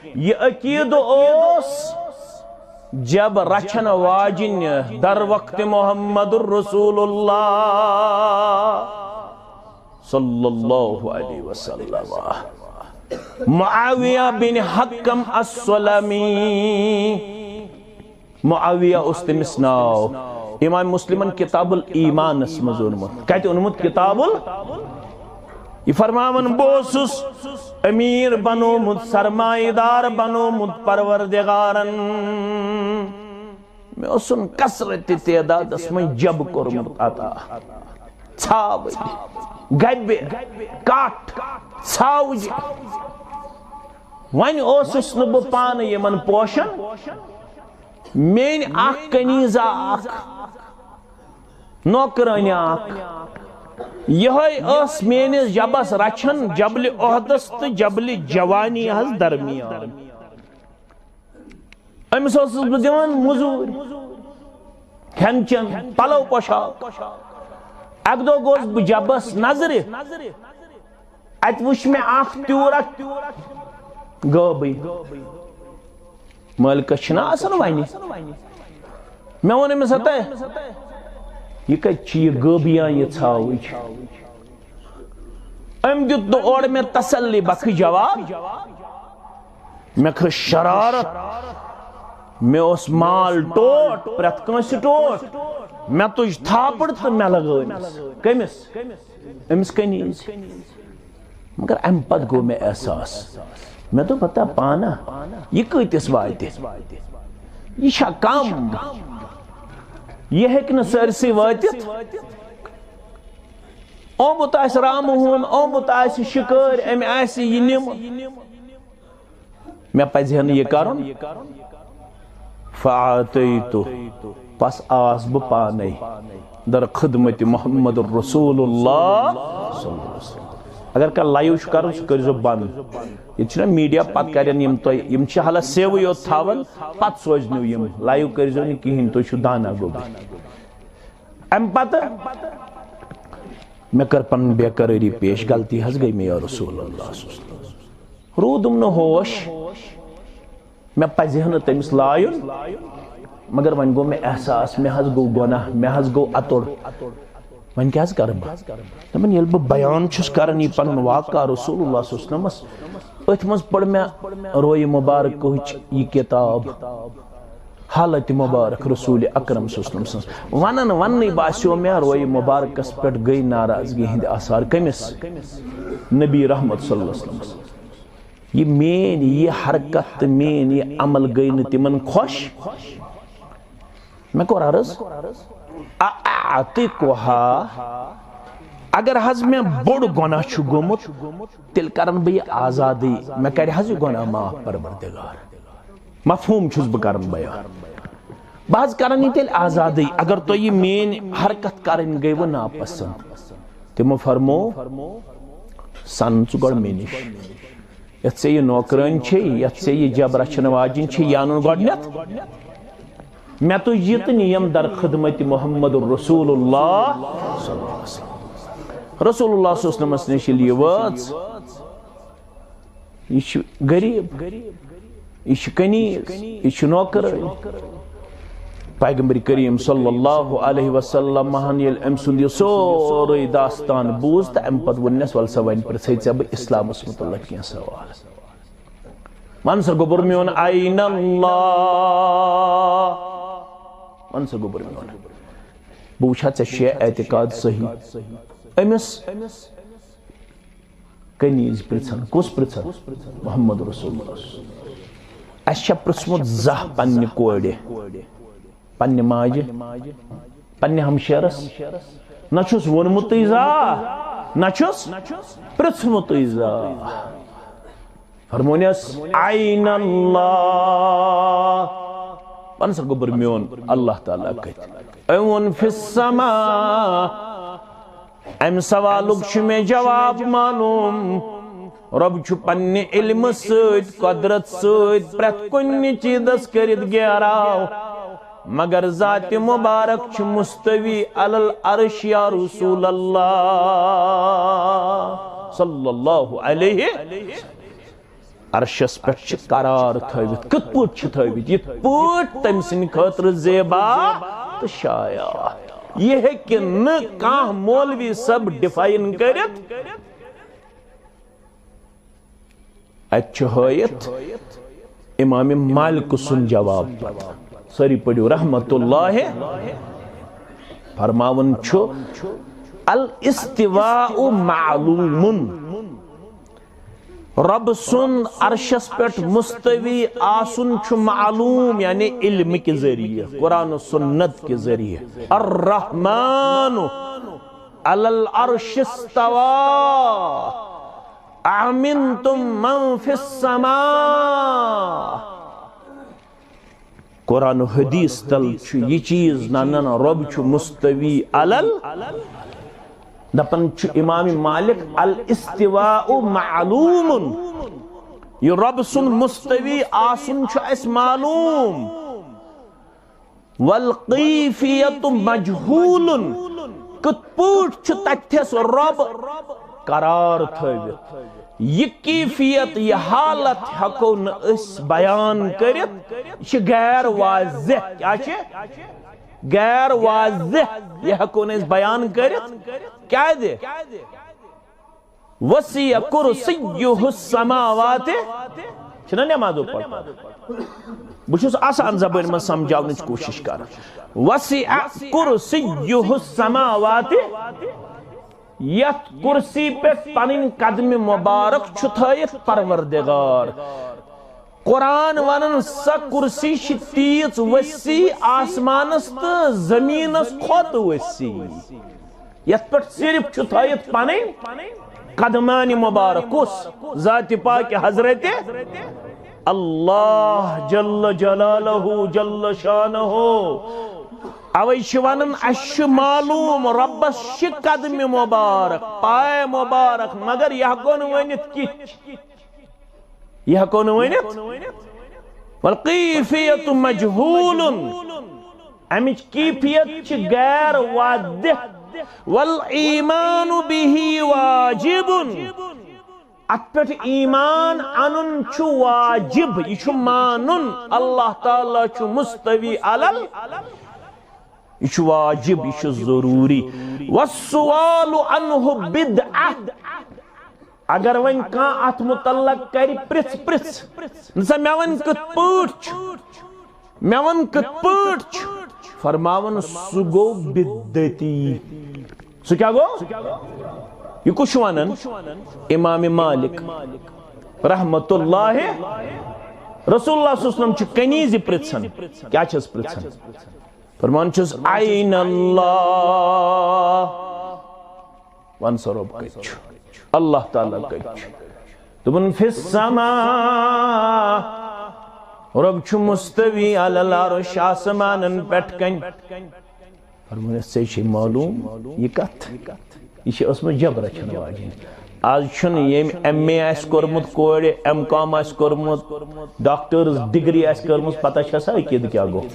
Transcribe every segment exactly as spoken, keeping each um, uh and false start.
یہ عقیدٕ اوس جب رچھن واجن در وقت محمد رسول اللہ صلی اللہ علیہ وسلم، معاویہ بن حکم السلمی۔ معاویہ اوس تٔمِس ناو۔ امام مسلمن کتاب الایمانس منٛز اوٚنمُت۔ کتہِ اوٚنمُت؟ کتاب ال-، یہِ فرماوان، بہٕ اوسُس امیر بنومُت، سرمایہ دار بنومُت پروردگارن۔ مےٚ اوسُن کثرت تعدادس منٛز جب کوٚرمُت عطا۔ ژھاوٕج، گبہِ، کٹھ، ژھاوٕج۔ وۄنۍ اوسُس نہٕ بہٕ پانہٕ یِمن پوشان۔ میٲنۍ اکھ کنیزہ اکھ، نوکرٲنۍ اکھ، یِہوٚے ٲس میٲنِس جبس رچھان جبلِ احدس تہٕ جبلِ جوانی ہس درمیان۔ أمِس اوسُس بہٕ دِوان مٔزوٗرۍ، کھٮ۪ن چٮ۪ن، پلو پوشاک۔ اکہِ دۄہ گوس بہٕ جبس نظرِ، اتہِ وٕچھ مےٚ اکھ تیوٗر اکھ غٲبٕے۔ مٲلکس چھِنہ آسان وَنہِ۔ مےٚ ووٚن أمِس، ہتا، یہِ کَتہِ چھِ یہِ غٲبٕے یا یہِ ژھاوٕج؟ أمۍ دیُت نہٕ اورٕ مےٚ تسلی بخش جواب۔ مےٚ کھٔژ شرارت۔ مےٚ اوس مال ٹوٹھ، پرٛٮ۪تھ کٲنٛسہِ ٹوٹھ۔ مےٚ تُج تھاپڑ تہٕ مےٚ لگٲو أمِس۔ کٔمِس؟ أمِس کنیز۔ مگر امہِ پتہٕ گوٚو مےٚ احساس، مےٚ دوٚپ، ہتا پانہ، یہِ کۭتِس واتہِ؟ یہِ چھا کم؟ یہِ ہیٚکہِ نہٕ سٲرسٕے وٲتِتھ۔ آمُت آسہِ رامہٕ ہون، آمُت آسہِ شِکٲرۍ، أمۍ آسہِ یہِ نِمہٕ۔ مےٚ پزِ ہا نہٕ یہِ کرُن۔ فاعطیت، پس آس بہٕ پانے در خدمت محمد رسول اللہ صلی اللہ علیہ وسلم۔ اگر کانٛہہ لایو چھُ کرُن، سُہ کٔرۍزیو بند۔ ییٚتہِ چھُنہ میٖڈیا، پتہٕ کرن یِم تۄہہِ، یِم چھِ حالہ سیوٕے یوت تھاوان، پتہٕ سوزنو یِم۔ لایو کٔرۍزیو نہٕ کِہیٖنۍ، تُہۍ چھِو دانا گوٚبرۍ۔ امہِ پتہٕ مےٚ کٔر پنٕنۍ بے قرٲری پیش، غلطی حظ گٔے مےٚ یا رسول اللہ صلی اللہ علیہ وسلم۔ روٗدُم نہٕ ہوش، مےٚ پزِ ہا نہٕ تٔمِس لایُن، مگر وۄنۍ گوٚو مےٚ احساس، مےٚ حظ گوٚو گۄناہ، مےٚ حظ گوٚو اَتُر۔ وۄنۍ کیٛاہ حظ کرٕ بہٕ؟ دَپان، ییٚلہِ بہٕ بیان چھُس کران یہِ پنُن واقعہ رسول اللہ صلی اللہ علیہ وسلمس، أتھۍ منٛز پٔر مےٚ رویہِ مبارکٕچ یہِ کِتاب، حالت مبارک رسول اکرم صلی اللہ علیہ وسلم سٕنٛز۔ ونان وننٕے باسیو مےٚ رویہِ مبارکس پٮ۪ٹھ گٔے ناراضگی ہٕنٛدۍ آثار۔ کٔمِس؟ نبی رحمت صلی اللہ علیہ وسلمس۔ یہِ میٲنۍ یہِ حرکت تہٕ میٲنۍ یہِ عمل گٔے نہٕ تِمن خۄش۔ مےٚ کوٚر عرض، اعتقها، اگر حظ مےٚ بوٚڑ گۄناہ چھُ گوٚمُت، تیٚلہِ کرن بہٕ یہِ آزادٕے، مےٚ کرِ حظ یہِ گۄناہ معاف پروردگار۔ مفہوم چھُس بہٕ کران بیان۔ بہٕ حظ کرن یہِ تیٚلہِ آزادٕے، اگر تۄہہِ یہِ میٲنۍ حرکت کرٕنۍ گٔیوٕ ناپسنٛد۔ تِمو فرموو، سن ژٕ گۄڈٕ مےٚ نِش۔ یتھ ژےٚ یہِ نوکرٲنۍ چھے، یتھ ژےٚ یہِ جب رچھن واجِنۍ چھے، یہِ انُن گۄڈنیتھ۔ مےٚ تُج یہِ تہٕ نِیم در خدمت محمد رسول اللہ۔ رسول اللہ صلی اللہ علیہ وسلمس نِش ییٚلہِ یہِ وٲژ، یہِ چھُ غریب، یہِ چھُ کنیز، یہِ چھُ نوکر۔ پیغمبر کریم صلی اللہ علیہ وسلم ہن ییٚلہِ أمۍ سُنٛد یہِ سورُے داستان بوٗز تہٕ اَمہِ پتہٕ ووٚننس، "ول سا، وۄنۍ پرژھے ژےٚ بہٕ اسلامس متعلق کینٛہہ سوال۔ ون سا گوٚبُر میون، عین اللہ، ون سا گوٚبُر میون، بہٕ وٕچھا ژےٚ چھُیا اعتقاد صحیح؟" أمِس کنیز پرژھان۔ کُس پرژھان؟ محمد رسول اللہ۔ اَسہِ چھا پرژھمُت زانٛہہ پننہِ کورِ، پننہِ ماجہِ، پننہِ ہمشیرس؟ نہ چھُس ووٚنمُتٕے زانٛہہ، نہ چھُس پرژھمُتٕے زانٛہہ۔ فرمونس، عین اللہ۔ ون سا گوٚبُر میون، اللہ تعالیٰ کتہِ؟ أمۍ ووٚن، فی السماء۔ امہِ سوالُک چھُ مےٚ جواب معلوم۔ رۄب چھُ پننہِ علمہٕ سۭتۍ، قۄدرت سۭتۍ پرٛٮ۪تھ کُنہِ چیٖزس کٔرِتھ گیراو، مگر ذاتِ مبارک چھُ مستوی علی العرش یا رسول اللہ صلی اللہ علیہ۔ عرشس پٮ۪ٹھ چھِ قرار تھٲوِتھ۔ کِتھ پٲٹھۍ چھِ تھٲوِتھ؟ یِتھ پٲٹھۍ تٔمۍ سٕنٛدِ خٲطرٕ زیبا تہٕ شایان۔ یہِ ہیٚکہِ نہٕ کانٛہہ مولوی صٲب ڈیفائن کٔرِتھ۔ اتہِ چھُ ہٲیِتھ امام مالک سُنٛد جواب پتہٕ۔ سٲری پٔرِو رحمت اللہ۔ فرماوان چھُ، الاستواء معلوم۔ رب سُنٛد عرشس پٮ۪ٹھ مستوی آسُن چھُ معلوم، یعنی علم کہِ ذریعہ، قرآن و سنت کہِ ذریعہ۔ الرحمن علی العرش استوى۔ أأمنتم من في السماء۔ قرآن و حدیث تل چھُ یہِ چیٖز، نہ، نہ، نہ، رب چھُ مستوی علل۔ دپان چھُ امام مالک، الاستواء معلوم۔ یہِ رب سُنٛد مستوی آسُن چھُ اَسہِ معلوم۔ والکیفیت مجہول۔ کِتھ پٲٹھۍ چھُ تتھس رب قرار تھٲوِتھ؟ یہِ کیفیت، یہِ حالت ہٮ۪کو نہٕ أسۍ بیان کٔرِتھ۔ یہِ چھِ غیر واضح۔ کیٛاہ چھِ؟ غیر واضح۔ یہِ ہٮ۪کو نہٕ أسۍ بیان کٔرِتھ۔ کیٛازِ؟ وسع کرسیہ السماوات۔ چھُنہ نمازو پتہٕ؟ بہٕ چھُس آسان زبٲنۍ منٛز سمجھاونٕچ کوٗشِش کران۔ وسع کرسیہ السماوات۔ یتھ کرسی پٮ۪ٹھ پنٕنۍ قدمِ مبارک چھُ تھٲیِتھ پروردگار۔ قرآن ونان، سۄ کرسی چھِ تیٖژ وسیع، آسمانس تہٕ زمینس کھۄتہٕ وسیع، یتھ پٮ۪ٹھ صرف چھُ تھٲیِتھ پنٕنۍ قدمانِ مبارک۔ کُس؟ ذاتِ پاک حضرت اللہ جل جلالہ جل شانہ۔ اوے چھِ ونان، اسہِ چھُ معلوم ربس چھِ قدمِ مبارک، پایہِ مبارک، مگر یہِ ہٮ۪کو نہٕ ؤنِتھ کِتھ۔ یہِ ہٮ۪کو نہٕ ؤنِتھ۔ والکیفیت مجہول۔ امِچ کیفیت چھِ غیر واضح۔ والایمان بہ واجب۔ اتھ پٮ۪ٹھ ایمان انُن چھُ واجب، یہِ چھُ مانُن اللہ تعالیٰ چھُ مستوی علل، یہِ چھُ واجب، یہِ چھُ ضروٗری۔ والسؤال عنہ بدعہ۔ اگر وۄنۍ کانٛہہ اتھ متعلق کرِ پرژھ پرژھ، نہ سا مےٚ وَن کِتھ پٲٹھۍ چھُ، مےٚ وَن کِتھ پٲٹھۍ چھُ، فرماوان سُہ گوٚو بدعتی۔ سُہ کیٛاہ گوٚو؟ یہِ کُس چھُ وَنان؟ امام مالک رحمت اللہ۔ رسول اللہ صلی اللہ علیہ وسلم چھُ کنیزِ پرژھان۔ کیٛاہ چھَس پرژھان؟ فرمان چھُس، "این اللہ؟" وَن سا رۄب کَتہِ چھُ؟ اللہ تعالیٰ کَتہِ چھُ؟ دوٚپُن، "فی السماء"، رۄب چھُ مستوی علی العرش، آسمانن پٮ۪ٹھ کَنہِ۔ فرموونَس، "ژےٚ چھے معلوم یہِ کَتھ؟ یہِ چھِ ٲسمٕژ جبر رچھن واجِنۍ۔ آز چھُنہٕ ییٚمۍ ایم اے آسہِ کوٚرمُت کورِ، ایم کام آسہِ کوٚرمُت، ڈاکٹرس ڈگری آسہِ کٔرمٕژ، پتہ چھےٚ سا عقیدٕ کیٛاہ گوٚو؟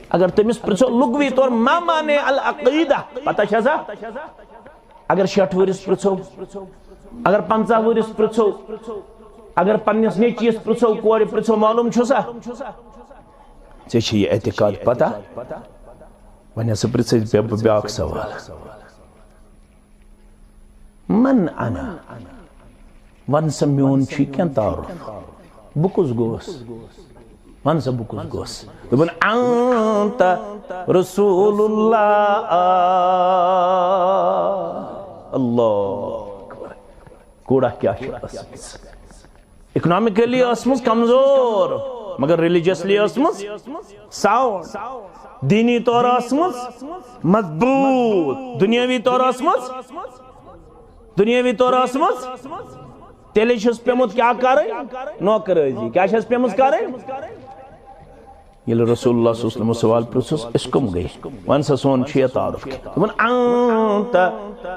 اگر تٔمِس پرٛژھو لغوی طور ما معنی العقیدہ، پتہ چھےٚ سا؟ اگر شیٹھ وُہرِس پرٛژھو، اگر پنٛژاہ وُہرِس پرٛژھو، اگر پننِس نیٚچوِس پرٛژھو، کورِ پرٛژھو، معلوم چھُ سا؟ ژےٚ چھِ یہِ اعتقاد پتہ؟" وۄنۍ ہسا پرٛژھ اَسہِ بیا-، بیٛاکھ سوال۔ من انا؟ وَن سا، میون چھُ کینٛہہ تعارُف۔ بہٕ کُس گوس؟ وَن سا، بہٕ کُس گوس؟ دوٚپُن، "انت رسول اللہ۔" اللہ اکبر۔ کوڑا کیٛاہ چھِ ٲسمٕژ؟ اکنامکلی ٲسمٕژ کمزور، مگر ریلیجسلی ٲسمٕژ ساؤنڈ۔ دینی طور ٲسمٕژ مضبوط، دنیاوی طور ٲسمٕژ، دنیاوی طور ٲسمٕژ۔ تیٚلے چھُس پیومُت کیٛاہ کرٕنۍ؟ نوکرٲزی۔ کیٛاہ چھَس پیمٕژ کرٕنۍ؟ ییٚلہِ رسول اللہ صلی اللہ علیہ وسلم سوال پرٛژھُس، "أسۍ کٕم گٔے؟ وَن سا، سون چھُ یہِ تعارُف کینٛہہ؟" دوٚپُن، "انت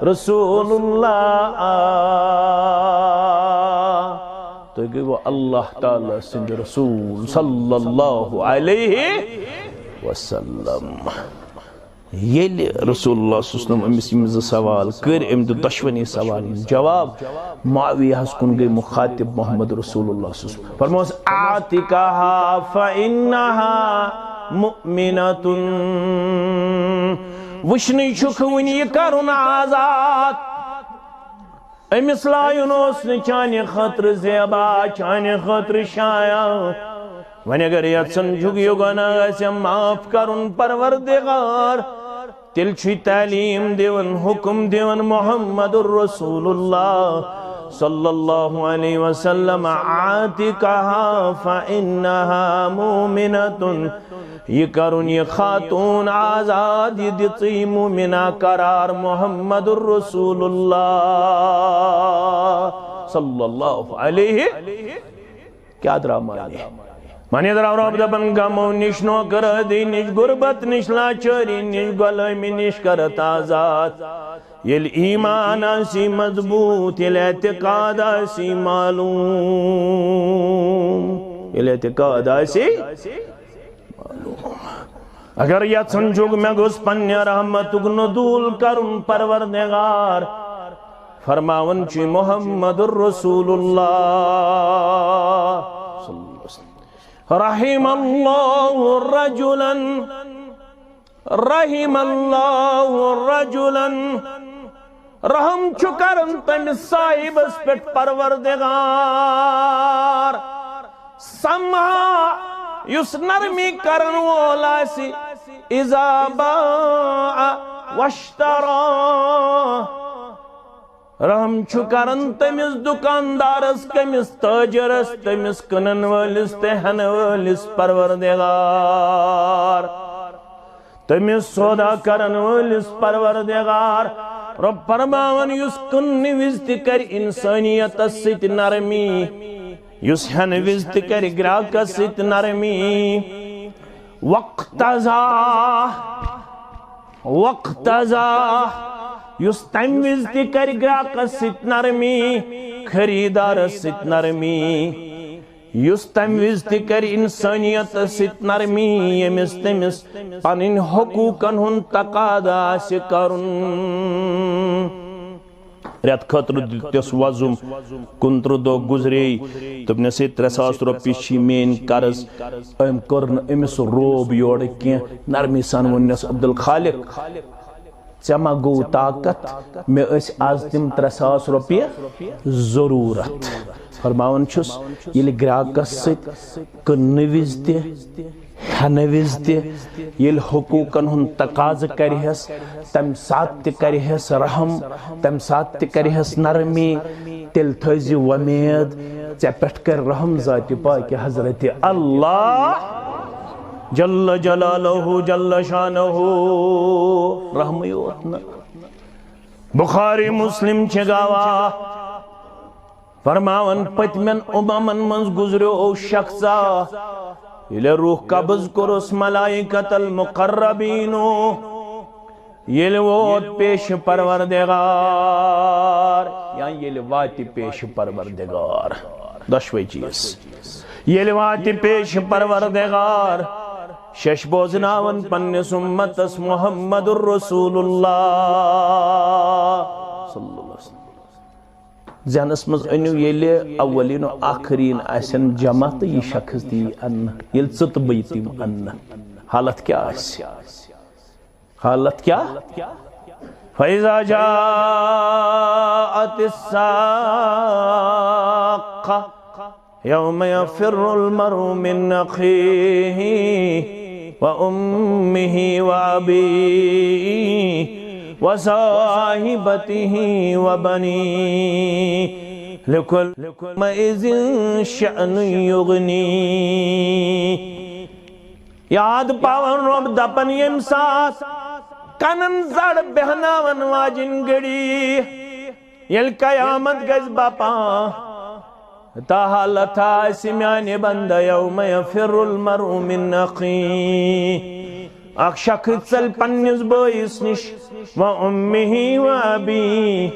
رسول اللہ۔" تُہۍ گٔیوٕ اللہ تعالیٰ سٕنٛدِ رسول صلی اللہ علیہ وسلم۔ ییٚلہِ رسول اللہ صلی اللہ علیہ وسلم أمِس یِم زٕ سوال کٔرۍ، أمۍ دیُت دۄشوٕنی سوالن جواب۔ معاویہ ہس کُن گٔے مخاطب محمد رسول اللہ صلی اللہ علیہ وسلم۔ فرموس، "اعتقها فإنها مؤمنة۔" وٕچھنٕے چھُکھ وٕنہِ یہِ کرُن آزاد۔ أمِس لایُن اوس نہٕ چانہِ خٲطرٕ زیبا، چانہِ خٲطرٕ شایان۔ وۄنۍ اگر یژھان چھُکھ یہِ گۄناہ گژھِ معاف کرُن پروردگار، تیٚلہِ چھُے تعلیٖم دِوان، حُکم دِوان محمد رسول اللہ صلی اللہ علیہ وسلم، "اعتقها فإنها مؤمنة۔" یہِ کرُن یہِ خاتون آزاد، یہِ دِژٕے مومنہ قرار محمد رسول اللہ صلی اللہ علیہ۔ کیا درا معنی؟ معنی درا رب دپن غمو نِش، نوکر ٲدی نِش، غربت نِش، لاچٲری نِش، غلٲمی نِش کرت آزاد۔ ییٚلہِ ایمان آسی مضبوط، ییٚلہِ اعتقاد آسی معلوم، ییٚلہِ اعتقاد آسی اگر یژھان چھُکھ مےٚ گوٚژھ پننہِ رحمتُک نزول کرُن پروردگار، فرماوان چھُ محمد رسول اللہ۔ رحم اللہ رجلا، رحم اللہ رجلا، رحم چھُ کران تٔمِس صاحبس پٮ۪ٹھ پروردگار۔ سمحا، یُس نرمی کرن وول آسہِ، اذا باع واشترى۔ رحم چھُ کران تٔمِس دُکاندارس، کٔمِس تاجرس، تٔمِس کٕنن وٲلِس تہٕ ہٮ۪نہٕ وٲلِس پروردگار۔ تٔمِس سودا کرن وٲلِس پروردگار۔ رب فرماوان، یُس کٕننہٕ وِزِ تہِ کرِ انسٲنیتس سۭتۍ نرمی، یُس ہٮ۪نہٕ وِزِ تہِ کرِ گراکس سۭتۍ نرمی۔ واقتضا، واقتضا، یُس تمہِ وِزِ تہِ کرِ گراکس سۭتۍ نرمی، خریدارس سۭتۍ نرمی۔ یُس تمہِ وِزِ تہِ کرِ انسٲنیتس سۭتۍ نرمی، ییٚمِس تٔمِس پنٕنۍ حقوٗقن ہُنٛد تقاضہٕ آسہِ کرُن۔ رٮ۪تہٕ خٲطرٕ دیُتس وۄزُم، کُنترٕہ دۄہ گُزرے، دوٚپنس، "ہے، ترٛےٚ ساس رۄپیہِ چھی میٲنۍ قرض۔" أمۍ کوٚر نہٕ أمِس روب یورٕ کینٛہہ، نرمی سان ووٚننس، "عبدالخالق، ژےٚ ما گوٚو طاقت؟ مےٚ ٲسۍ از تِم ترٛےٚ ساس رۄپیہِ ضروٗرت۔" فرماوان چھُس، ییٚلہِ گراکس سۭتۍ کٕننہٕ وِزِ تہِ، ہٮ۪نہٕ وِزِ تہِ، ییٚلہِ حقوٗقن ہُنٛد تقاضہٕ کرِہس، تمہِ ساتہٕ تہِ کرِہس رحم، تمہِ ساتہٕ تہِ کرِہس نرمی، تیٚلہِ تھٲیزِ وۄمید، ژےٚ پٮ۪ٹھ کرِ رحم ذاتِ پاکہِ حضرت اللہ جل جلالہ جل شانہ۔ رحمٕے یوت نہٕ۔ بخاری مسلم چھِ گواہ۔ فرماوان، پٔتمٮ۪ن اممن منٛز گُزریو شخصا، ییٚلہِ روح قبض کوٚرُس ملائکۃ المقربینو، ییٚلہِ ووت پیش پروردگار، یا ییٚلہِ واتہِ پیش پروردگار، دۄشوے چیٖز۔ ییٚلہِ واتہِ پیش پروردگار، شش بوزناون پننِس امتس محمد رسول اللہ صلی اللہ علیہ وسلم۔ ذہنس منٛز أنِو، ییٚلہِ اولین و آخرین آسن جمع تہٕ یہِ شخص تہِ یی اننہٕ، ییٚلہِ ژٕ تہٕ بہٕ یہِ تہِ یِم اننہٕ، حالت کیٛاہ آسہِ؟ حالت کیٛاہ؟ فَإِذَا جَاءَتِ السَّاقَّةُ يَوْمَ يَفِرُّ الْمَرْءُ مِنْ أَخِيهِ وَأُمِّهِ وَأَبِيهِ وَصَاحِبَتِهِ وَبَنِيهِ لِكُلِّ يَوْمٍ شَأْنٌ يُغْنِيهِ۔ یاد پاوان رۄب دپان ییٚمہِ ساتہٕ کنن زڑ بیہناون واجِنۍ گھڑی، ییٚلہِ قیامت گژھِ بپا، تا حالت آسہِ میانہِ بندہ، یوم یفر المرء من اخیہ۔ اکھ شخص ژلہِ پننِس بٲیِس نِش، و امہ و ابی،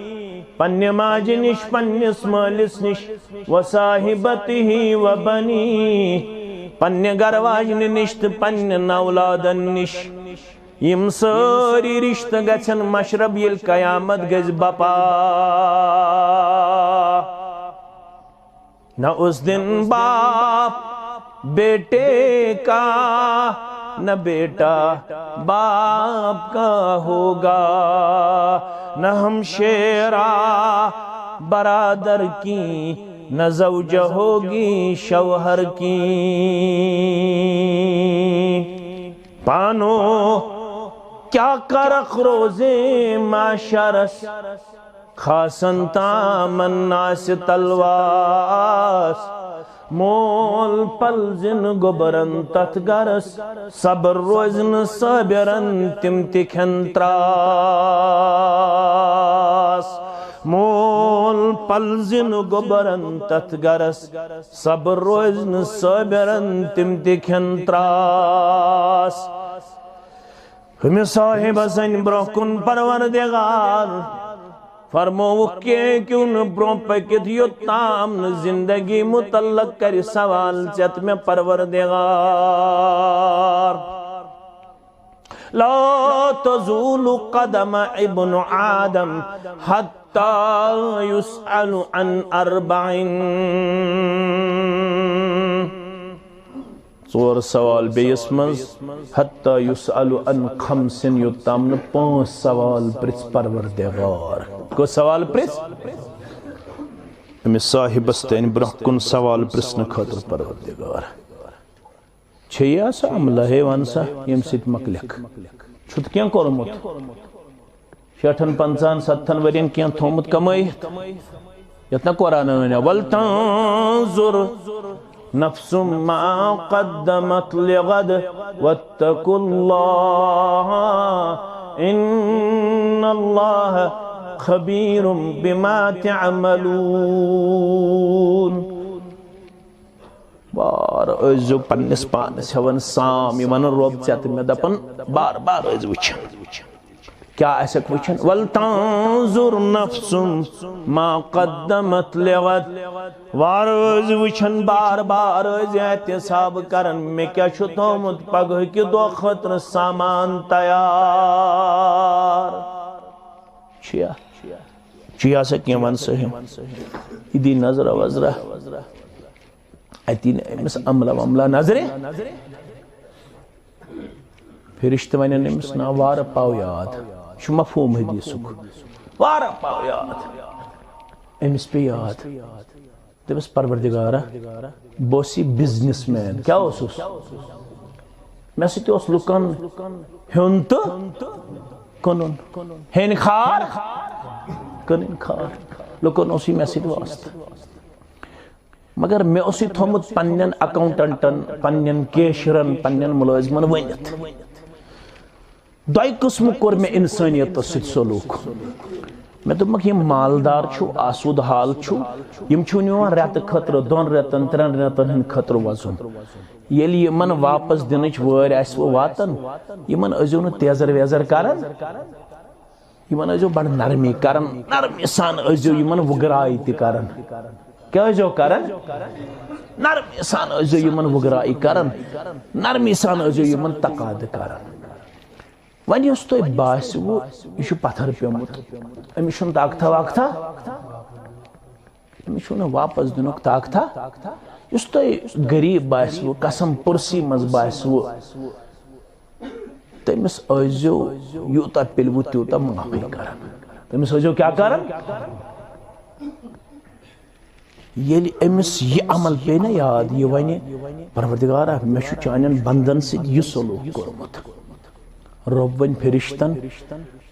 پننہِ ماجہِ نِش، پننِس مٲلِس نِش، و صاحبتہ و بنی، پننہِ گرٕ واجنہِ نِش تہٕ پننٮ۪ن اولادن نِش۔ یِم سٲری رشتہٕ گژھن مشرب، ییٚلہِ قیامت گژھِ بپا۔ نہ اس دن باپ بیٹے کا، نہ بیٹا باپ کا ہوگا، نہ ہمشیرہ برادر کی، نہ زوجہ ہوگی شوہر کی۔ پانو کیا کرخ روزے معاشرس، خاصن تامن آسہِ تلواس۔ مول پلزن گوبرن تتھ گرس، صبر روزن صابرن تِم تہِ کھٮ۪ن تراس۔ مول پلزن گوبرن تتھ گرس، صبر روزن صابرن تِم تہِ کھٮ۪ن تراس۔ ہُمہِ صاحبس أنۍ برونٛہہ کُن پروردگار، فرمووُکھ کینٛہہ کیوں نہٕ برونٛہہ پٔکِتھ، یوٚتام نہٕ زندگی متعلق کرِ سوال ژےٚ تہٕ مےٚ پروردگار۔ لا تزول قدم ابن آدم حتى يسأل عن أربع۔ ژور سوال بیٚیِس منٛز، حتیٰ یسأل عن خمس، یوٚتام نہٕ پانٛژھ سوال پرٛژھ پروردگار۔ کٔژ سوال پرٛژھ؟ أمِس صاحبس تہِ أنۍ برٛونٛہہ کُن سوال پرٛژھنہٕ خٲطرٕ پروردگار۔ چھے یا سا عملہ ہے، وَن سا، ییٚمہِ سۭتۍ مۄکلٮ۪کھ؟ چھُتھ کینٛہہ کوٚرمُت؟ شیٹھن، پنژاہن، ستتھن ؤرین کینٛہہ تھومُت کمٲیِتھ؟ یتھ نہ قرآن ونیا، "ولتنظر نفس ما قدمت لغد واتقوا الله ان الله خبير بما تعملون۔" بار ٲسۍزیو پننِس پانس ہٮ۪وان سام، یہِ ونان رۄب ژےٚ تہٕ مےٚ دپان، بار بار ٲسۍ وٕچھان۔ کیٛاہ آسٮ۪کھ وٕچھان؟ "ولتنظر نفس ما قدمت لغد۔" وار ٲسۍ وٕچھان، بار بار ٲسۍ احتساب کران، مےٚ کیٛاہ چھُ تھومُت پگہٕکہِ دۄہ خٲطرٕ سامان تیار۔ چھُیا؟ چھُیا سا کینٛہہ؟ وَن سا ہے۔ یہِ دی نظرہ وظرہ۔ اَتہِ یی نہٕ أمِس عملہ وملہ نظرِ۔ فرشتہٕ وَنن أمِس، "نا، وارٕ پاو یاد۔" یہِ چھُ مفہوم حدیثُک۔ وارٕ پاو یاد۔ أمِس پیٚیہِ یاد۔ دَپٮ۪س، "پروردگارا، بہٕ اوسُس یہِ بزنس مین۔" کیٛاہ اوسُس؟ مےٚ سۭتۍ اوس لُکن ہیوٚن تہٕ کٕنُن۔ ہیٚنۍ خار، کٕنٕنۍ خار۔ لُکن اوس یہِ مےٚ سۭتۍ واسطہٕ۔ مگر مےٚ اوس یہِ تھوٚمُت پننٮ۪ن اکاؤنٹنٹن، پننٮ۪ن کیشرن، پننٮ۪ن مُلٲزمن ؤنِتھ۔ دۄیہِ قٕسمہٕ کوٚر مےٚ انسٲنیتس سۭتۍ سلوک۔ مےٚ دوٚپمکھ، یِم مالدار چھِو، آسوٗدٕ حال چھِو، یِم چھِو نِوان رٮ۪تہٕ خٲطرٕ، دۄن رٮ۪تن، ترٛٮ۪ن رٮ۪تن ہٕنٛدِ خٲطرٕ وۄزُم۔ ییٚلہِ یِمن واپس دِنٕچ وٲرۍ آسِوٕ واتان، یِمن ٲسۍزیو نہٕ تیزر ویزر کران۔ یِمن ٲسۍزیو بڑٕ نرمی کران، نرمی سان ٲسۍزیو یِمن وُگراے تہِ کران۔ کیٛاہ ٲسۍزیو کران؟ نرمی سان ٲسۍزیو یِمن وُگراے کران، نرمی سان ٲسۍزیو یِمن تقاضہٕ کران۔ وۄنۍ یُس تۄہہِ باسِوٕ، یہِ چھُ پتھر پیوٚمُت، أمِس چھُنہٕ طاقتہ واقتہ، أمِس چھُنہٕ واپس دِنُک طاقتہ۔ یُس تۄہہِ غریٖب باسِوٕ، قسم پُرسی منٛز باسِوٕ، تٔمِس ٲسۍزیو یوٗتاہ پِلوٕ تیوٗتاہ معافی کران۔ تٔمِس ٲسۍزیو کیٛاہ کران؟ ییٚلہِ أمِس یہِ عمل پیٚیہِ نہ یاد، یہِ وَنہِ، "پروردگارا، مےٚ چھُ چانٮ۪ن بندن سۭتۍ یہِ سلوک کوٚرمُت۔" رۄب وَنہِ فرشتن،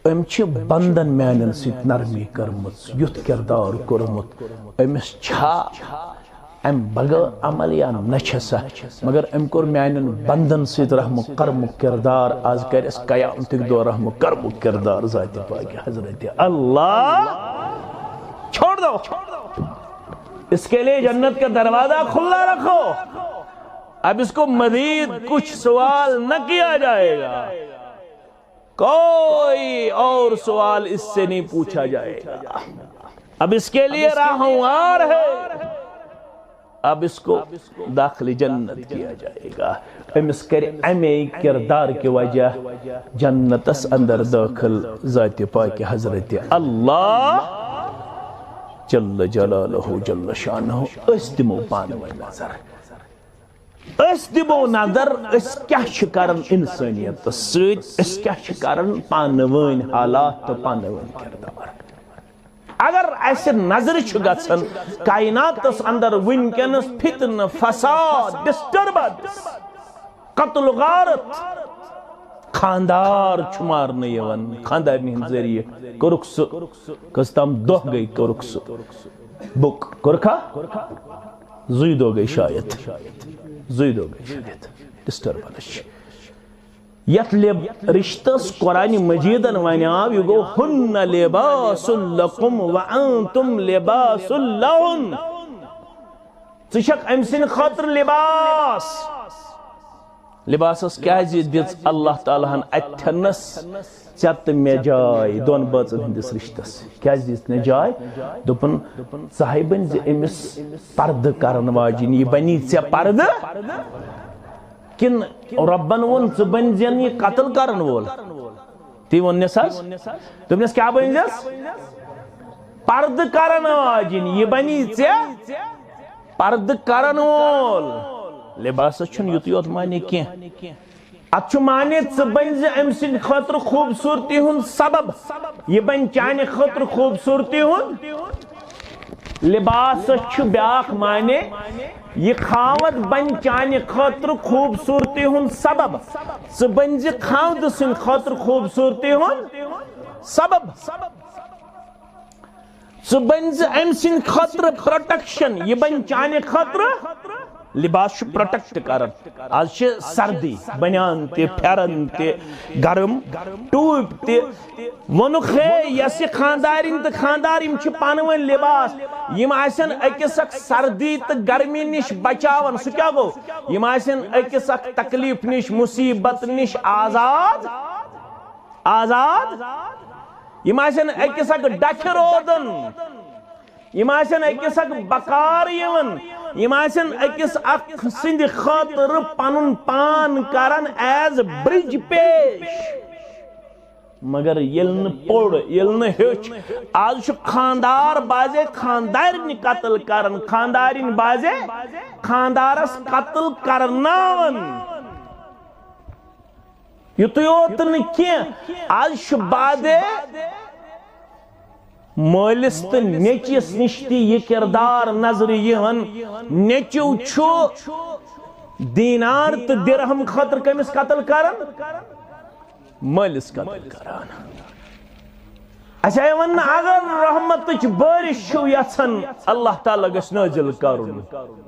"أمۍ چھِ بندن میانٮ۪ن سۭتۍ نرمی کٔرمٕژ، یُتھ کردار کوٚرمُت، أمِس چھا امہِ بغٲر عمل یا نہ چھسا، مگر أمۍ کوٚر میانٮ۪ن بندن سۭتۍ رحم و کرمُک کردار، از کرٮ۪س قیامتٕکۍ دۄہ رحم و کرمُک کردار ذاتِ پاکِ حضرت اللہ۔ چھوڑ دو، اس کے لیے جنت کا دروازہ کھلا رکھو، اب اس کو مزید کچھ سوال نہ کیا جائے گا۔" کوئی اور سوال اس سے نہیں پوچھا جائے گا۔ اب اس کے لیے راہ ہموار ہے۔ اب اس کو داخل جنت کیا جائے گا۔ أمِس کرِ اَمے کردار کہِ وجہ جنتس اندر دٲخل ذاتِ پاکِ حضرت اللہ جل جلالہ جل شانہ۔ أسۍ دِمو پانہٕ ؤنۍ نظر۔ أسۍ دِمو نظر، أسۍ کیٛاہ چھِ کران انسٲنیتس سۭتۍ، أسۍ کیٛاہ چھِ کران پانہٕ ؤنۍ حالات تہٕ پانہٕ ؤنۍ کردار۔ اگر اسہِ نظرِ چھُ گژھان کائناتس اندر وٕنکیٚنس فتنہٕ، فساد، ڈسٹربنس، قتل و غارت، خاندار چھُ مارنہٕ یِوان، خاندارنہِ ہٕنٛدۍ ذٔریعہٕ کوٚرُکھ سُہ، کٔژ تام دۄہ گٔے کوٚرُکھ سُہ بُک، کوٚرکھا؟ زٕے دۄہ گٔے شاید، زٕے دۄہ گٔے شاید، ڈسٹربنس چھِ۔ یتھ لب-، رشتس قرآن مجیدن ونیاو، یہِ گوٚو، "ہن لباس لکم وانتم لباس لہن۔" ژٕ چھکھ أمۍ سٕنٛدِ خٲطرٕ لباس۔ لباسس کیازِ دِژ اللہ تعالیٰ ہن اتھنس ژےٚ تہٕ مےٚ جاے دۄن بٲژن ہٕنٛدِس رشتس؟ کیازِ دِژ مےٚ جاے؟ دوٚپُن، ژٕ ہے بٔنۍ زِ أمِس پردٕ کرن واجِنۍ، یہِ بنی ژےٚ پردٕ؟ کِنہٕ رۄبن ووٚن، "ژٕ بٔنۍ زٮ۪ن یہِ قتل کرن وول"؟ تی ووٚننس حظ۔ دوٚپنس، "کیٛاہ بٔنۍ زٮ۪س؟" "پردٕ کرن واجِنۍ، یہِ بنی ژےٚ پردٕ کرن وول۔" لباسس چھُنہٕ یُتُے یوت معنی کینٛہہ۔ اتھ چھُ معنی، ژٕ بٔنۍ زِ أمۍ سٕنٛدِ خٲطرٕ خوٗبصوٗرتی ہُنٛد سبب، یہِ بنہِ چانہِ خٲطرٕ خوٗبصوٗرتی ہُنٛد۔ لباسس چھُ بیٛاکھ معنی، یہِ خاوند بنہِ چانہِ خٲطرٕ خوٗبصوٗرتی ہُنٛد سبب۔ ژٕ بٔنۍ زِ خاوندٕ سٕنٛدِ خٲطرٕ خوٗبصوٗرتی ہُنٛد سبب۔ ژٕ بٔنۍ زِ أمۍ سٕنٛدِ خٲطرٕ پروٹیکشن، یہِ بنہِ چانہِ خٲطرٕ۔ لباس چھُ پروٹیکٹ کران۔ آز چھِ سردی، بنیان تہِ، پھیرن تہِ، گرم ٹوپۍ تہِ۔ ووٚنُکھ، ہے، یۄس یہِ خاندارِنۍ تہٕ خاندار، یِم چھِ پانہٕ ؤنۍ لباس، یِم آسن أکِس اکھ سردی تہٕ گرمی نِش بچاوان۔ سُہ کیٛاہ گوٚو؟ یِم آسن أکِس اکھ تکلیف نِش، مصیبت نِش آزاد، آزاد۔ یِم آسن أکِس اکھ ڈکھِ رودن، یِم آسن أکِس اکھ بکار یِوان، یِم آسن أکِس اکھ سٕنٛدِ خٲطرٕ پنُن پان کران ایز برج پیش۔ مگر ییٚلہِ نہٕ پوٚر، ییٚلہِ نہٕ ہیوٚچھ، آز چھُ خاندار بازے خاندارنہِ قتل کران، خاندارِنۍ بازے خاندارس قتل کرناوان۔ یُتُے یوت نہٕ کینٛہہ، آز چھُ بازے مٲلِس تہٕ نیٚچوِس نِش تہِ یہِ کِردار نظرِ یِوان۔ نیٚچو چھُ دینار تہٕ درہم خٲطرٕ کٔمِس قتل کران؟ مٲلِس قتل کران۔ اَسہِ آیہِ وَننہٕ، اگر رحمتٕچ بٲرِش چھِو یَژھان، اللہ تعالیٰ گژھِ نٲزِل کَرُن،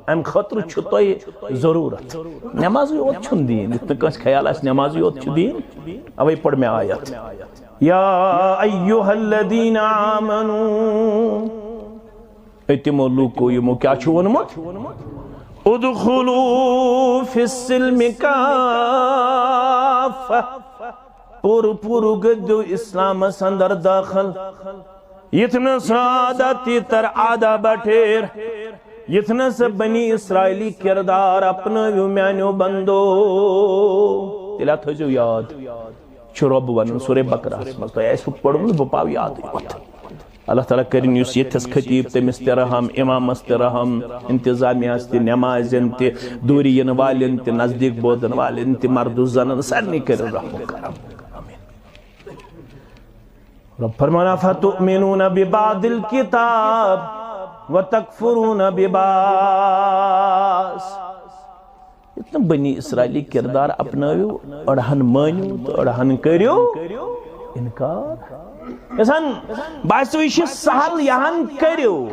اَمہِ خٲطرٕ چھُ تۄہہِ ضروٗرت۔ نٮ۪مازٕے یوت چھُنہٕ دیٖن، یُتھ نہٕ کٲنٛسہِ خیال آسہِ نٮ۪مازٕے یوت چھُ دیٖن۔ اَوَے پٔر مےٚ آیت، یا ایھا الذین آمنو، اے تِمو لوٗکو یِمو کیٛاہ چھُ ووٚنمُت؟ ادخلوا فی السلم کافہ، پوٗرٕ پوٗرٕ گٔژھِو اِسلامس اندر دٲخل۔ یِتھ نہٕ سعادت یہِ تر آدھا بٹھیر، یِتھ نہٕ سا بنی اسرائیلی کردار اپنٲوِو میانیو بندو۔ تیٚلہِ ہا تھٲیزیو یاد، چھُ رۄب ونان سورہ بقرہس منٛز، تۄہہِ آسِوٕ پوٚرمُت، بہٕ پاو یادٕے یوت۔ اللہ تعالیٰ کٔرِن یُس ییٚتھس خطیب، تٔمِس تہِ رحم، امامس تہِ رحم، انتظامیہس تہِ، نمازن تہِ، دوٗرِ یِنہٕ والٮ۪ن تہِ، نزدیٖک بوزن والٮ۪ن تہِ، مردو زنن، سارنٕے کٔرِن رحم و کرم۔ آمین۔ رب فرمان، افتؤمنون ببعض الکتاب وتکفرون ببعض۔ یُتھ نہٕ بنی اسرائیلی کردار اپنٲوِو، أڑہن مٲنِو تہٕ أڑہن کٔرِو انکار۔ یژھان باسِو یہِ چھُ سہل، یہِ ہن کٔرِو۔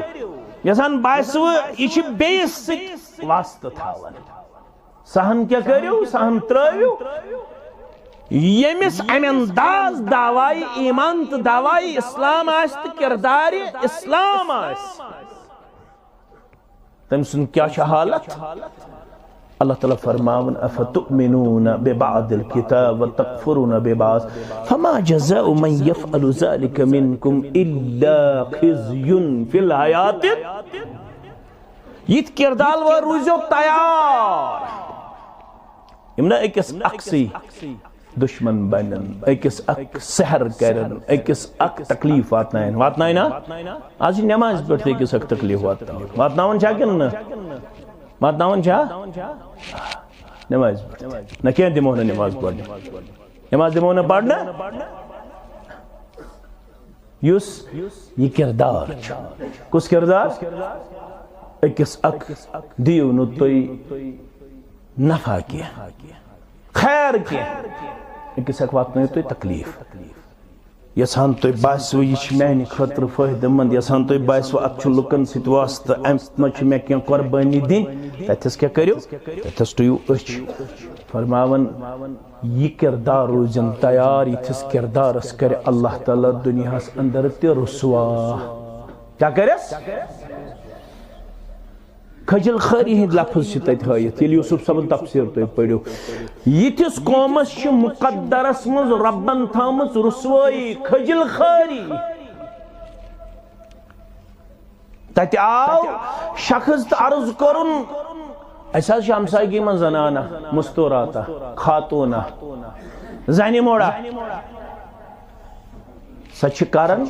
یژھان باسِو یہِ چھُ بیٚیِس سۭتۍ واسطہٕ تھاوان۔ سہن کیٛاہ کٔرِو، سہن ترٲوِو۔ ییٚمِس امہِ انداز دعوایہِ ایمان تہٕ دعوایہِ اسلام آسہِ تہٕ کردارِ اسلام آسہِ، تٔمۍ سُنٛد کیٛاہ چھُ حالت؟ اللہ تعالیٰ فرماوان، افتؤمنون ببعض الکتاب وتکفرون ببعض فما جزاء من یفعل ذلک منکم الا خزی فی الحیات۔ یِتھ کردار وٲلۍ روٗزِو تیار، یِم نہٕ أکِس اکھ سٕے دُشمن بنن، أکِس اکھ سحر کرن، أکِس اکھ تکلیف واتناون۔ واتناون نا؟ آز چھِ نمازِ پٮ۪ٹھ تہِ أکِس اکھ تکلیف واتناوان۔ واتناوان چھا کِنہٕ نہٕ؟ واتناوان چھا؟ نمازِ پٮ۪ٹھ تہِ۔ نہ کینٛہہ دِمو نہٕ نماز پرنہٕ۔ نماز دِمو نہٕ پرنہٕ۔ یُس یہِ کردار چھُ، کُس کردار؟ أکِس اکھ دِیِو نہٕ تُہۍ نفع کینٛہہ، خیر کینٛہہ، أکِس اکھ واتنٲیِو تُہۍ تکلیف۔ یژھان تُہۍ باسِوٕ یہِ چھِ میانہِ خٲطرٕ فٲیدٕ مند، یژھان تُہۍ باسِوٕ اَتھ چھُ لُکن سۭتۍ واسطہٕ، اَمہِ منٛز چھِ مےٚ کینٛہہ قۄربٲنی دِنۍ، تَتھٮ۪س کیٛاہ کٔرِو؟ تَتھٮ۪س ٹُیِو أچھ۔ فرماوان، یہِ کردار روٗزِن تیار، یِتھِس کردارس کرِ اللہ تعالیٰ دُنیاہس اندر تہِ رسوا۔ کیٛاہ کرٮ۪س؟ کھجل خٲری ہٕنٛدۍ لفظ چھِ تَتہِ ہٲیِتھ، ییٚلہِ یوسف صٲبُن تفسیٖر تُہۍ پٔرِو۔ یِتھِس قومس چھِ مقدرس منٛز رۄبن تھٲومٕژ رسوٲیی، کھجل خٲری۔ تَتہِ آو شخص تہٕ عرض کوٚرُن، اَسہِ حظ چھِ ہمسایگی منٛز زنانہ مستوراتا، خاتوٗنہ، زنہِ موڑا۔ سۄ چھِ کران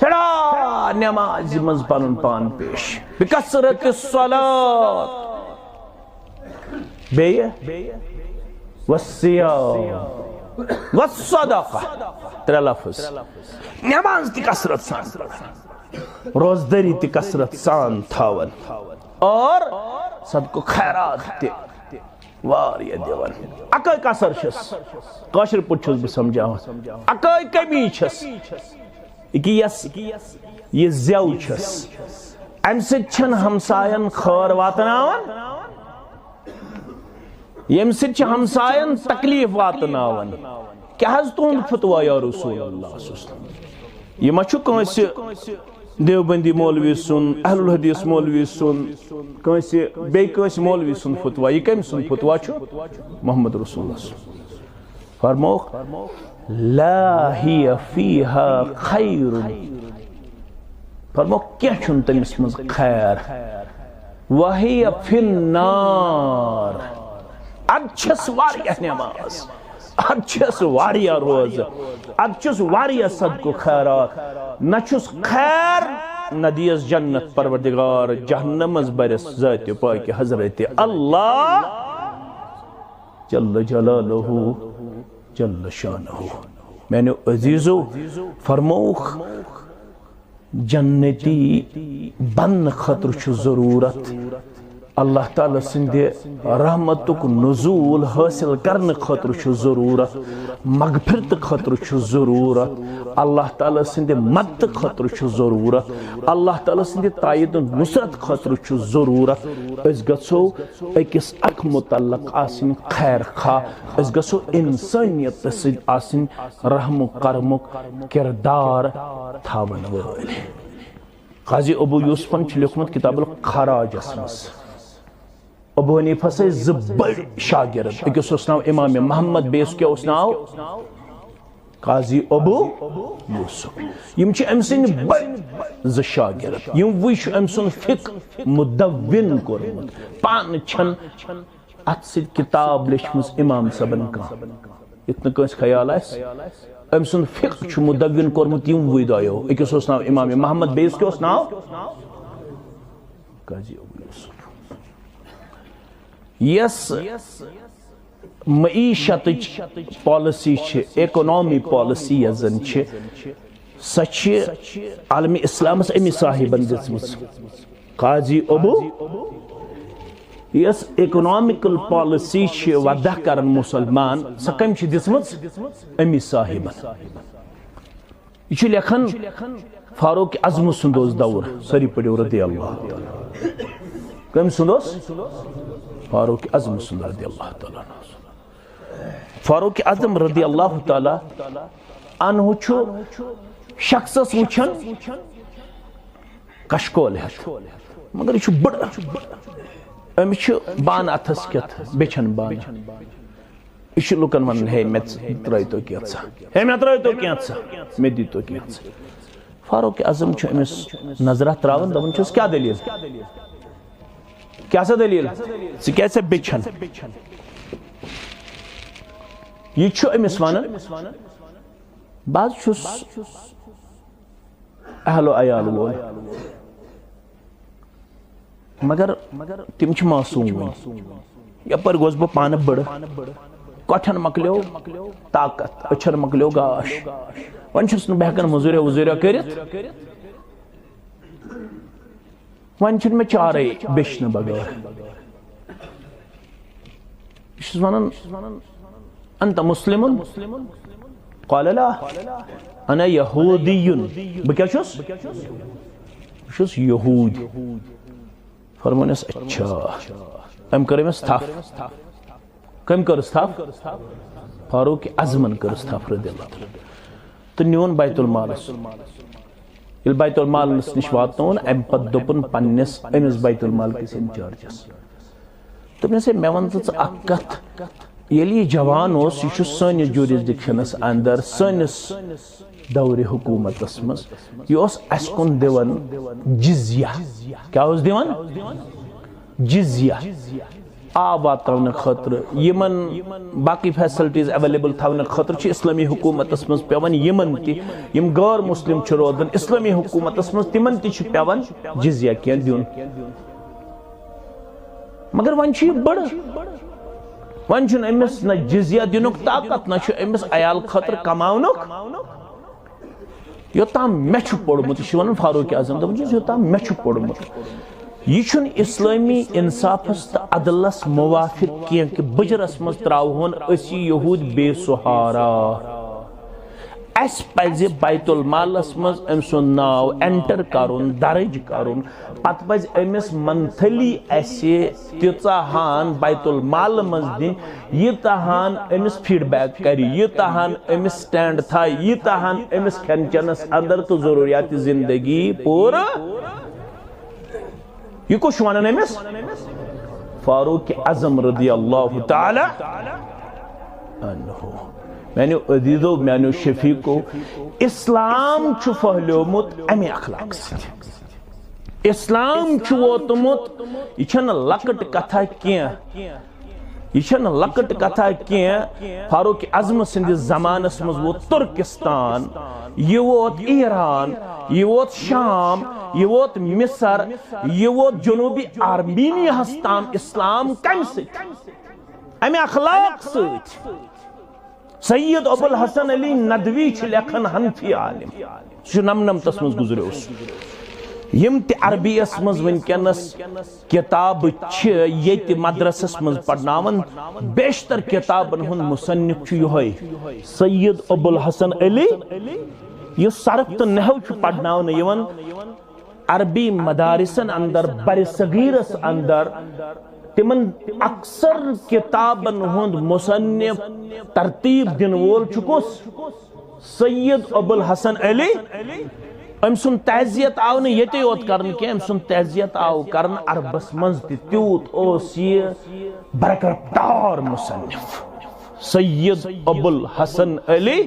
سٮ۪ٹھاہ نمازِ منٛز پنُن پان پیش۔ بکثرت الصلاۃ۔ بیٚیہِ والصیام والصدقہ۔ ترٛےٚ لفظ۔ نماز تہِ کثرت سان پران، روزدٲری تہِ کثرت سان تھاوان، اور صدقہٕ خیرات تہِ واریاہ دِوان۔ اَکٲے کثر چھَس، کٲشِر پٲٹھۍ چھُس بہٕ سمجھاوان، اَکٲے کمی چھَس، یہِ کہِ یۄس یہِ زٮ۪و چھَس، اَمہِ سۭتۍ چھَنہٕ ہمساین خٲر واتناوان، ییٚمہِ سۭتۍ چھِ ہمساین تکلیف واتناوان۔ کیٛاہ حظ تُہُنٛد فتوا یا رسول اللہ صلی اللہ علیہ وسلم؟ یہِ ما چھُ کٲنٛسہِ دیوبندی مولوی سُنٛد، اہل الحدیث مولوی سُنٛد، کٲنٛسہِ بیٚیہِ کٲنٛسہِ مولوی سُنٛد فتوا؟ یہِ کٔمۍ سُنٛد فتوا چھُ؟ محمد رسول اللہ صلی اللہ علیہ وسلم۔ فرموکھ، لا ہی فیہا خیر۔ فرموکھ، کینٛہہ چھُنہٕ تٔمِس منٛز خیر۔ وہی فی النار۔ اَدٕ چھَس واریاہ نماز، اَدٕ چھَس واریاہ روزٕ، اَدٕ چھُس واریاہ صدقہٕ خیرات، نہ چھُس خیر، نہ دِیَس جنت پروردگار، جہنم منٛز برٮ۪س ذاتِ پاکہِ حضرت اللہ جل جلالہ جل شانہ۔ میانیو عزیزو، فرمووُکھ، جنتی بننہٕ خٲطرٕ چھُ ضروٗرت، اللہ تعالیٰ سٕنٛدِ رحمتُک نزول حٲصِل کرنہٕ خٲطرٕ چھُ ضروٗرت، مغفرتہٕ خٲطرٕ چھُ ضروٗرت، اللہ تعالیٰ سٕنٛدِ مدتہٕ خٲطرٕ چھُ ضروٗرت، اللہ تعالیٰ سٕنٛدِ تایید و نصرت خٲطرٕ چھُ ضروٗرت۔ أسۍ گژھو أکِس اکھ متعلق آسٕنۍ خیر خواہ، أسۍ گژھو انسٲنیت سۭتۍ آسٕنۍ رحم و کرمُک کردار تھاون وٲلۍ۔ قاضی ابو یوسفن چھُ لیوٗکھمُت کتاب الخراجس منٛز۔ ابو حنیفس ٲسۍ زٕ بٔڑۍ شاگرد، أکِس اوس ناو امام محمد، بیٚیِس کیٛاہ اوس ناو؟ قاضی ابو یوسف۔ یِم چھِ أمۍ سٕنٛدۍ بٔڑۍ زٕ شاگرد۔ یِموٕے چھُ أمۍ سُنٛد فقہ مدون کوٚرمُت۔ پانہٕ چھَنہٕ اَتھ سۭتۍ کِتاب لیچھمٕژ امام صٲبن کانٛہہ، یُتھ نہٕ کٲنٛسہِ خیال آسہِ۔ أمۍ سُنٛد فقہ چھُ مدون کوٚرمُت یِموٕے دۄیو۔ أکِس اوس ناو امام محمد، بیٚیِس کیٛاہ اوس ناو؟ قاضی ابو یوسف۔ یۄس معیشتٕچ پالیسی چھِ، اکنامی پالیسی یۄس زن چھِ، سۄ چھِ عالمِ اسلامس أمی صاحبن دِژمٕژ۔ قاضی ابو، یۄس اکنامکل پالیسی چھِ وضع کران مسلمان، سۄ کٔمۍ چھِ دِژمٕژ؟ أمی صاحبن۔ یہِ چھُ لیکھان فاروق اعظم سُنٛد اوس دور، سٲری پٔرِو رضی اللہ تعالیٰ۔ کٔمۍ سُنٛد اوس؟ فاروق اعظم سُنٛد رضی اللہ تعالیٰ عنہ۔ فاروق اعظم رضی اللہ تعالیٰ عنہ چھُ شخصس وٕچھان کشکول ہٮ۪تھ، مگر یہِ چھُ بٔڑ، أمِس چھُ بانہٕ اتھس کٮ۪تھ، بیٚیہِ چھَنہٕ بانہٕ۔ یہِ چھُ لُکن ونان، "ہے، مےٚ ترٲیتو کینٛژھا، ہے، مےٚ ترٲیتو کینٛژھا، مےٚ دیٖتو کینٛژھا۔" فاروق اعظم چھُ أمِس نظرہ تراوان، دپان چھُس، "کیٛاہ دٔلیٖل؟" کیٛاہ سا دٔلیٖل؟ ژٕ کیٛازِ چھَکھ بیچھان؟ یہِ چھُ أمِس وَنان، بہٕ حظ چھُس اہل و عیال وول، مگر تِم چھِ معصوم وٕنہِ۔ یَپٲرۍ گوس بہٕ پانہٕ بٕڑٕ، کۄٹھٮ۪ن مۄکلیو طاقت، أچھن مۄکلیو گاش، وۄنۍ چھُس نہٕ بہٕ ہٮ۪کان مٔزوٗریا ؤزوٗریا کٔرِتھ۔ وۄنۍ چھُنہٕ مےٚ چارے بیچھنہٕ بغٲر۔ بہٕ چھُس وَنان، "انت مسلم؟" قال لا، انا یہودی۔ بہٕ کیٛاہ چھُس؟ بہٕ چھُس یہوٗدۍ۔ فرمونس، "اچھا۔" أمۍ کٔر أمِس تھپھ۔ کٔمۍ کٔرٕس تھپھ؟ فاروق اعظمن کٔرٕس تھپھ رضی اللہ تعالیٰ عنہ۔ تہٕ نیوٗن بیت المالس۔ ییٚلہِ بیت المالس نِش واتنووُن، اَمہِ پتہٕ دوٚپُن پننِس أمِس بیت المال کِس انچارجس، دوٚپنس، "ہے، مےٚ وَن تہٕ ژٕ اکھ کتھ، ییٚلہِ یہِ جوان اوس، یہِ چھُ سٲنِس جوٗرِسڈِکشنس اندر، سٲنِس دورِ حکوٗمتس منٛز، یہِ اوس اَسہِ کُن دِوان جزیہ۔" کیٛاہ اوس دِوان؟ جزیہ۔ آب واتناونہٕ خٲطرٕ، یِمن باقٕے فیسلٹیز ایویلیبل تھاونہٕ خٲطرٕ چھِ اسلٲمی حکوٗمتس منٛز پٮ۪وان یِمن تہِ، یِم غٲر مسلم چھِ روزان اسلٲمی حکوٗمتس منٛز، تِمن تہِ چھُ پٮ۪وان جزیہ کینٛہہ دیُن۔ مگر وۄنۍ چھُ یہِ بٕڑٕ، وۄنۍ چھُنہٕ أمِس نہ جزیہ دِنُک طاقت، نہ چھُ أمِس عیال خٲطرٕ کماونُک۔ یوٚتام مےٚ چھُ پوٚرمُت، یہِ چھُ وَنان فاروق اعظم، دوٚپُن چھُس، "یوٚتام مےٚ چھُ پوٚرمُت، یہِ چھُنہٕ اسلٲمی انصافس تہٕ عدلس موافق کینٛہہ کہِ بُجرس منٛز ترٛاوہون أسۍ یہِ یہوٗدۍ بے سہارا۔" اَسہِ پَزِ بیت المالس منٛز أمۍ سُنٛد ناو enter کرُن، درج کرُن۔ پتہٕ پَزِ أمِس monthly اَسہِ تیٖژاہ ہان بیت المال منٛز دِنۍ، ییٖژاہ ہان أمِس feedback کرِ، ییٖژاہ ہان أمِس stand تھایہِ، ییٖژاہ ہان أمِس کھٮ۪ن چٮ۪نس اندر تہٕ ضروٗریات زندگی پوٗرٕ۔ یہِ کُس چھُ وَنان أمِس؟ فاروق اعظم رضی اللہ تعالیٰ عنہ۔ میانیو عزیزو، میانیو شفیقو، اسلام چھُ پھٔہلیومُت اَمہِ اخلاق سۭتۍ۔ اسلام چھُ ووتمُت، یہِ چھَنہٕ لۄکٕٹ کتھا کینٛہہ۔ یہِ چھَنہٕ لۄکٕٹ کتھا کینٛہہ۔ فاروق اعظم سٕنٛدِس زمانس منٛز ووت ترکستان، یہِ ووت ایران، یہِ ووت شام، یہِ ووت مصر، یہِ ووت جنوبی آرمینیاہس تام۔ اسلام کمہِ سۭتۍ؟ امہِ اخلاق سۭتۍ۔ سید ابو الحسن علی ندوی چھُ لیکھان، حنفی عالم، سُہ چھُ نمنمتس منٛز گُزریوس۔ یِم تہِ عربی یس منٛز وٕنکیٚنس کتابہٕ چھِ ییٚتہِ مدرسس منٛز پرناوان، بیشتر کتابن ہُنٛد مصنف چھُ یِہوٚے سید ابو الحسن علی، یُس صرف تہٕ نحو چھُ پرناونہٕ یِوان۔ عربی مدارسن اندر، بر صغیرس اندر، تِمن اکثر کتابن ہُنٛد مصنف ترتیب دِنہٕ وول چھُ کُس؟ سید ابو الحسن علی۔ أمۍ سُنٛد تعزیت آو نہٕ ییٚتے یوت کرنہٕ کینٛہہ، أمۍ سُنٛد تعزیت آو کرنہٕ عربس منٛز تہِ۔ تیوٗت اوس یہِ برکت دار مصنف سید ابو الحسن علی۔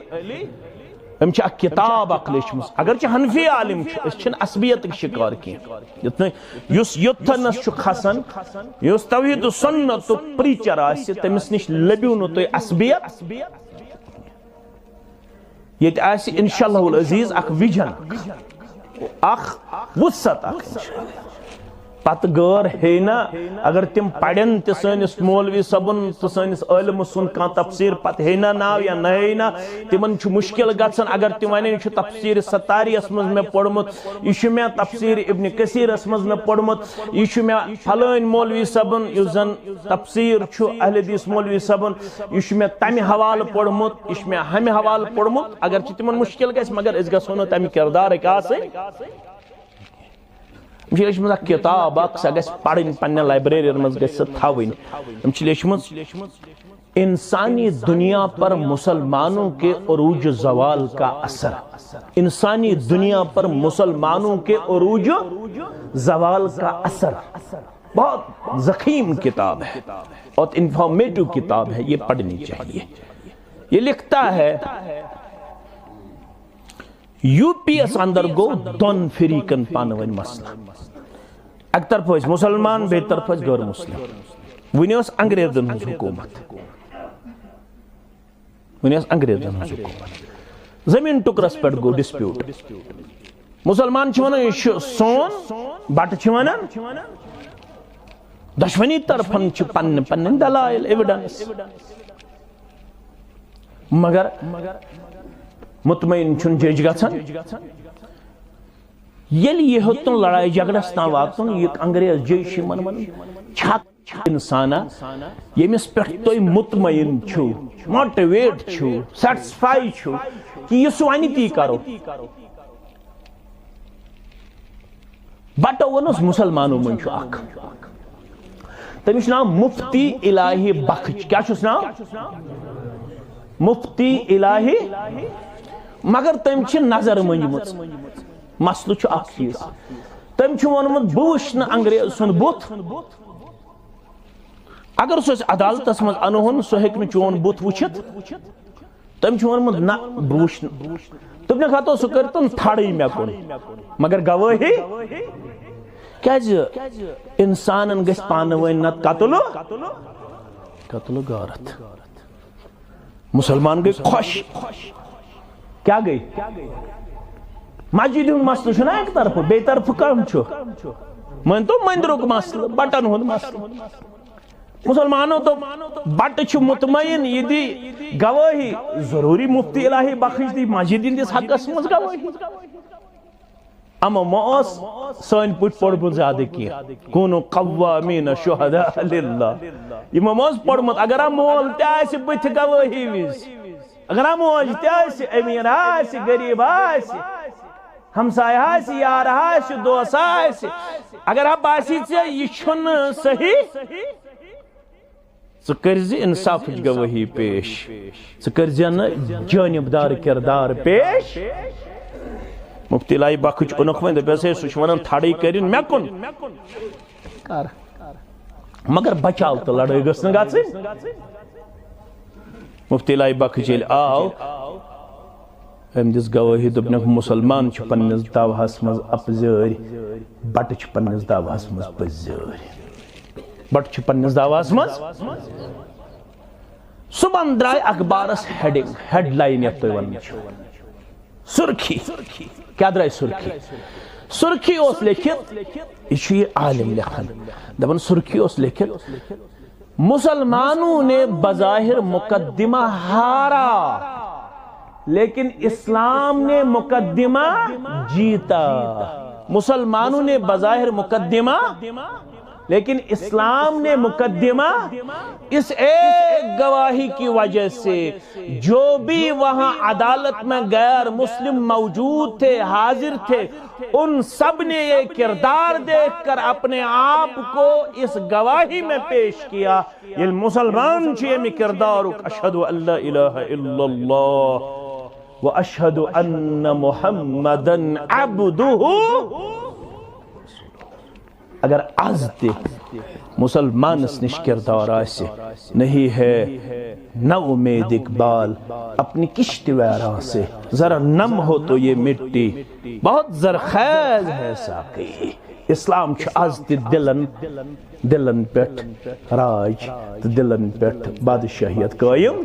أمۍ چھِ اکھ کتاب اکھ لیچھمٕژ، اگرچہِ حنفی عالم چھُ، أسۍ چھِنہٕ عصبیتٕکۍ شکار کینٛہہ۔ یُتھ نہٕ، یُس یوٚتتھنس چھُ کھسان، یُس توحید و سنتُک پریچر آسہِ، تٔمِس نِش لٔبِو نہٕ تُہۍ عصبیت۔ ییٚتہِ آسہِ انشاءاللہ العزیز اکھ ویژن، اکھ وسعت اکھ انشاءاللہ۔ پتہٕ غٲر ہے نہ، اگر تِم پرن تہِ سٲنِس مولوی صٲبُن تہٕ سٲنِس عٲلمہٕ سُنٛد کانٛہہ تفسیٖر، پتہٕ ہے نہ ناو یا نہ ہے نہ، تِمن چھُ مُشکِل گژھان۔ اگر تِم ونن، "یہِ چھُ تفسیٖر ستاریَس منٛز مےٚ پوٚرمُت، یہِ چھُ مےٚ تفسیٖر ابن کثیرس منٛز مےٚ پوٚرمُت، یہِ چھُ مےٚ فلٲنۍ مولوی صٲبُن، یُس زن تفسیٖر چھُ اہل حدیث مولوی صٲبُن، یہِ چھُ مےٚ تمہِ حوالہٕ پوٚرمُت، یہِ چھُ مےٚ ہمہِ حوالہٕ پوٚرمُت"، اگر چھِ تِمن مُشکِل گژھِ، مگر أسۍ گژھو نہٕ تمہِ کردارٕکۍ آسٕنۍ۔ یِم چھِ لیچھمٕژ اکھ کِتاب اکھ، سۄ گژھِ پرٕنۍ پننہِ لائبریری منٛز، گژھِ سۄ تھاوٕنۍ۔ یِم چھِ لیچھمٕژ انسانی دنیا پر مسلمانوں کے عروج زوال کا اثر، انسانی دنیا پر مسلمانوں کے عروج زوال کا اثر۔ بہت ضخیم کتاب ہے اور انفارمیٹو کتاب ہے، یہ پڑھنی چاہیے، یہ لکھتا ہے۔ یو پی یس اندر گوٚو دۄن فریقن پانہٕ ؤنۍ مسلہٕ۔ اکہِ طرفہٕ ٲسۍ مسلمان، بیٚیہِ طرفہٕ ٲسۍ غٲر مسلم۔ وُنہِ ٲس انگریزن ہٕنٛز حکومت۔ وُنہِ ٲس انگریزن ہٕنٛز حکومت۔ زٔمیٖن ٹُکرس پٮ۪ٹھ گوٚو ڈسپیوٹ۔ مسلمان چھِ ونان، "یہِ چھُ سون"، بٹہٕ چھِ ونان۔ دۄشوٕنی طرفن چھِ پننہِ پننہِ دلائل، ایویڈنس۔ مگر مطمئن چھُنہٕ جج گژھان۔ ییٚلہِ یہِ ہیوٚتُن لڑایہِ جھگڑس تام واتُن، یہِ انگریز جج چھِ یِمن ونان، "چھا انسانا، ییٚمِس پٮ۪ٹھ تُہۍ مطمئن چھِو، موٹیویٹ چھِو، سیٹسفائی چھِو کہِ یہِ سُہ وَنہِ تی کرو؟" بٹو ووٚنُس، مسلمانو منٛز چھُ اکھ، تٔمِس چھُ ناو مفتی الہی بخش۔ کیٛاہ چھُس ناو؟ مفتی الہی۔ مگر تٔمۍ چھِ نظر مٔنجمٕژ۔ مسلہٕ چھُ اکھ چیٖز، تٔمۍ چھُ ووٚنمُت، "بہٕ وٕچھِ نہٕ انگریز سُنٛد بُتھ۔ اگر سُہ أسۍ عدالتس منٛز انہون، سُہ ہیٚکہِ نہٕ چون بُتھ وٕچھِتھ۔" تٔمۍ چھُ ووٚنمُت، "نہ، بہٕ وٕچھِ نہٕ۔" دوٚپنَکھ، "ہتو سُہ کٔرۍتن تھڑٕے مےٚ کُن، مگر گوٲہی۔" کیٛازِ؟ انسانن گژھِ پانہٕ ؤنۍ نتہٕ قتلہٕ، قتلہٕ غارت۔ مسلمان گٔے خۄش۔ کیٛاہ گٔے؟ مسجد ہُنٛد مسلہٕ چھُنہ اَکہِ طرفہٕ، بیٚیہِ طرفہٕ کم چھُ؟ مٲنۍ تو مندرُک مسلہٕ، بٹن ہُنٛد مسلہٕ۔ مسلمانو دوٚپ، بٹہٕ چھُ مطمئن، یہِ دی گوٲہی، ضروٗری مفتی الہی بخش دی مسجد ہٕنٛدِس حقس منٛز گوٲہی۔ اما ما اوس سٲنۍ پٲٹھۍ پوٚرمُت زیادٕ کینٛہہ۔ کونوا قوامین شہداء للہ۔ یِمو ما اوس پوٚرمُت، اگر ہا مول تہِ آسہِ بٕتھِ گوٲہی وِزِ، اگر ہا موج تہِ آسہِ، امیر آسہِ، غریب آسہِ، ہمسایہ آسہِ، یار آسہِ، دوست آسہِ، اگر ہا باسی ژےٚ یہِ چھُنہٕ صحیح، ژٕ کٔرۍ زِ انصافٕچ گوٲہی پیش، ژٕ کٔرۍ زِ نہٕ جٲنبدار کردار پیش۔ مفتی الہی بخش اوٚنُکھ وۄنۍ، دوٚپٮ۪س، "ہے، سُہ چھُ ونان تھڑٕے کٔرِن مےٚ کُن۔ کر۔ مگر بچاو تہٕ لڑٲے گٔژھ نہٕ گژھٕنۍ۔" مفتی الہی بخش ییٚلہِ آو، أمۍ دِژ گوٲہی، دوٚپنَکھ، "مسلمان چھُ پننِس دعواہَس منٛز اپزٲرۍ، بٹہٕ چھُ پننِس دعواہَس منٛز پٔزٲرۍ۔" بٹہٕ چھُ پننِس دعواہَس منٛز۔ صبحن درٛاے اخبارس ہیڈنگ، ہیڈ لائن یَتھ تُہۍ وَنان چھِو۔ سُرخی۔ کیٛاہ درٛاے سُرخی؟ سُرخی اوس لیکھِتھ، یہِ چھُ یہِ عالم لیکھان، دَپان سُرخی اوس لیکھِتھ، "مسلمانوں نے بظاہر مقدمہ ہارا، لیکن اسلام نے مقدمہ جیتا۔" مسلمانوں نے بظاہر مقدمہ، لیکن اسلام نے مقدمہ، اس ایک گواہی کی وجہ سے جو بھی وہاں عدالت میں غیر مسلم موجود تھے، حاضر تھے، ان سب نے یہ کردار دیکھ کر اپنے آپ کو اس گواہی میں پیش کیا۔ ییٚلہِ مسلمان چھِ ییٚمہِ کردارُک، اشہد ان لا الہ الا اللہ و اشہد ان محمدن عبدہ۔ اگر از تہِ مسلمانس نش کردار آسہِ، نہیں ہے نہ امید اقبال اپنی کشت ویراں سے، ذرا نم ہو تو یہ مٹی، بہت زرخیز ہے ساقی۔ اسلام چھُ از تہِ دلن، دلن پٮ۪ٹھ راج تہٕ دلن پٮ۪ٹھ بادشاہیت قٲیِم۔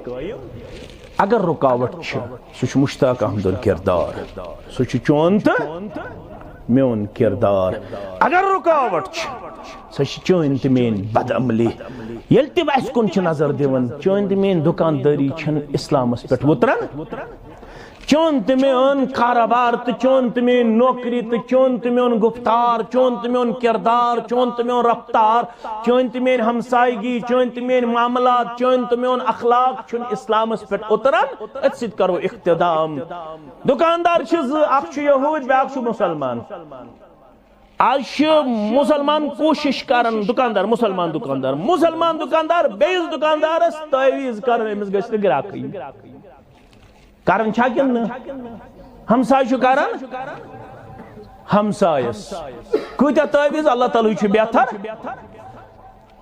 اگر رُکاوٹ چھِ، سُہ چھُ مشتاق احمدُن کردار، سُہ چھُ چون تہٕ میون کردار۔ اگر رُکاوٹ چھِ، سۄ چھِ چٲنۍ تہٕ میٲنۍ بدعملی۔ ییٚلہِ تِم اَسہِ کُن چھِ نظر دِوان، چٲنۍ تہٕ میٲنۍ دُکاندٲری چھَنہٕ اسلامس پٮ۪ٹھ وُتران۔ چون تہٕ میون کاروبار تہٕ چون تہٕ میٲنۍ نوکری تہٕ چون تہٕ میون گفتار، چون تہٕ میون کردار، چون تہٕ میون رفتار، چون تہٕ میٲنۍ ہمسایگی، چون تہٕ میٲنۍ معاملات، چون تہٕ میون اخلاق چھُنہٕ اسلامس پٮ۪ٹھ اُتران، أتھۍ سۭتۍ کرو اختتام۔ دُکاندار چھِ زٕ، اکھ چھُ یہوٗد، بیٛاکھ چھُ مُسلمان۔ آز چھِ مُسلمان کوٗشِش کران، دُکاندار، مُسلمان دُکاندار، مُسلمان دُکاندار بیٚیِس دُکاندارس تعویٖذ کران، أمِس گژھِ نہٕ گراکٕے۔ کران چھا کِنہٕ نہٕ؟ ہمساے چھُ کران ہمسایس۔ کۭتیاہ تعویٖذ؟ اللہ تعالیٰ ہٕے چھُ بہتر۔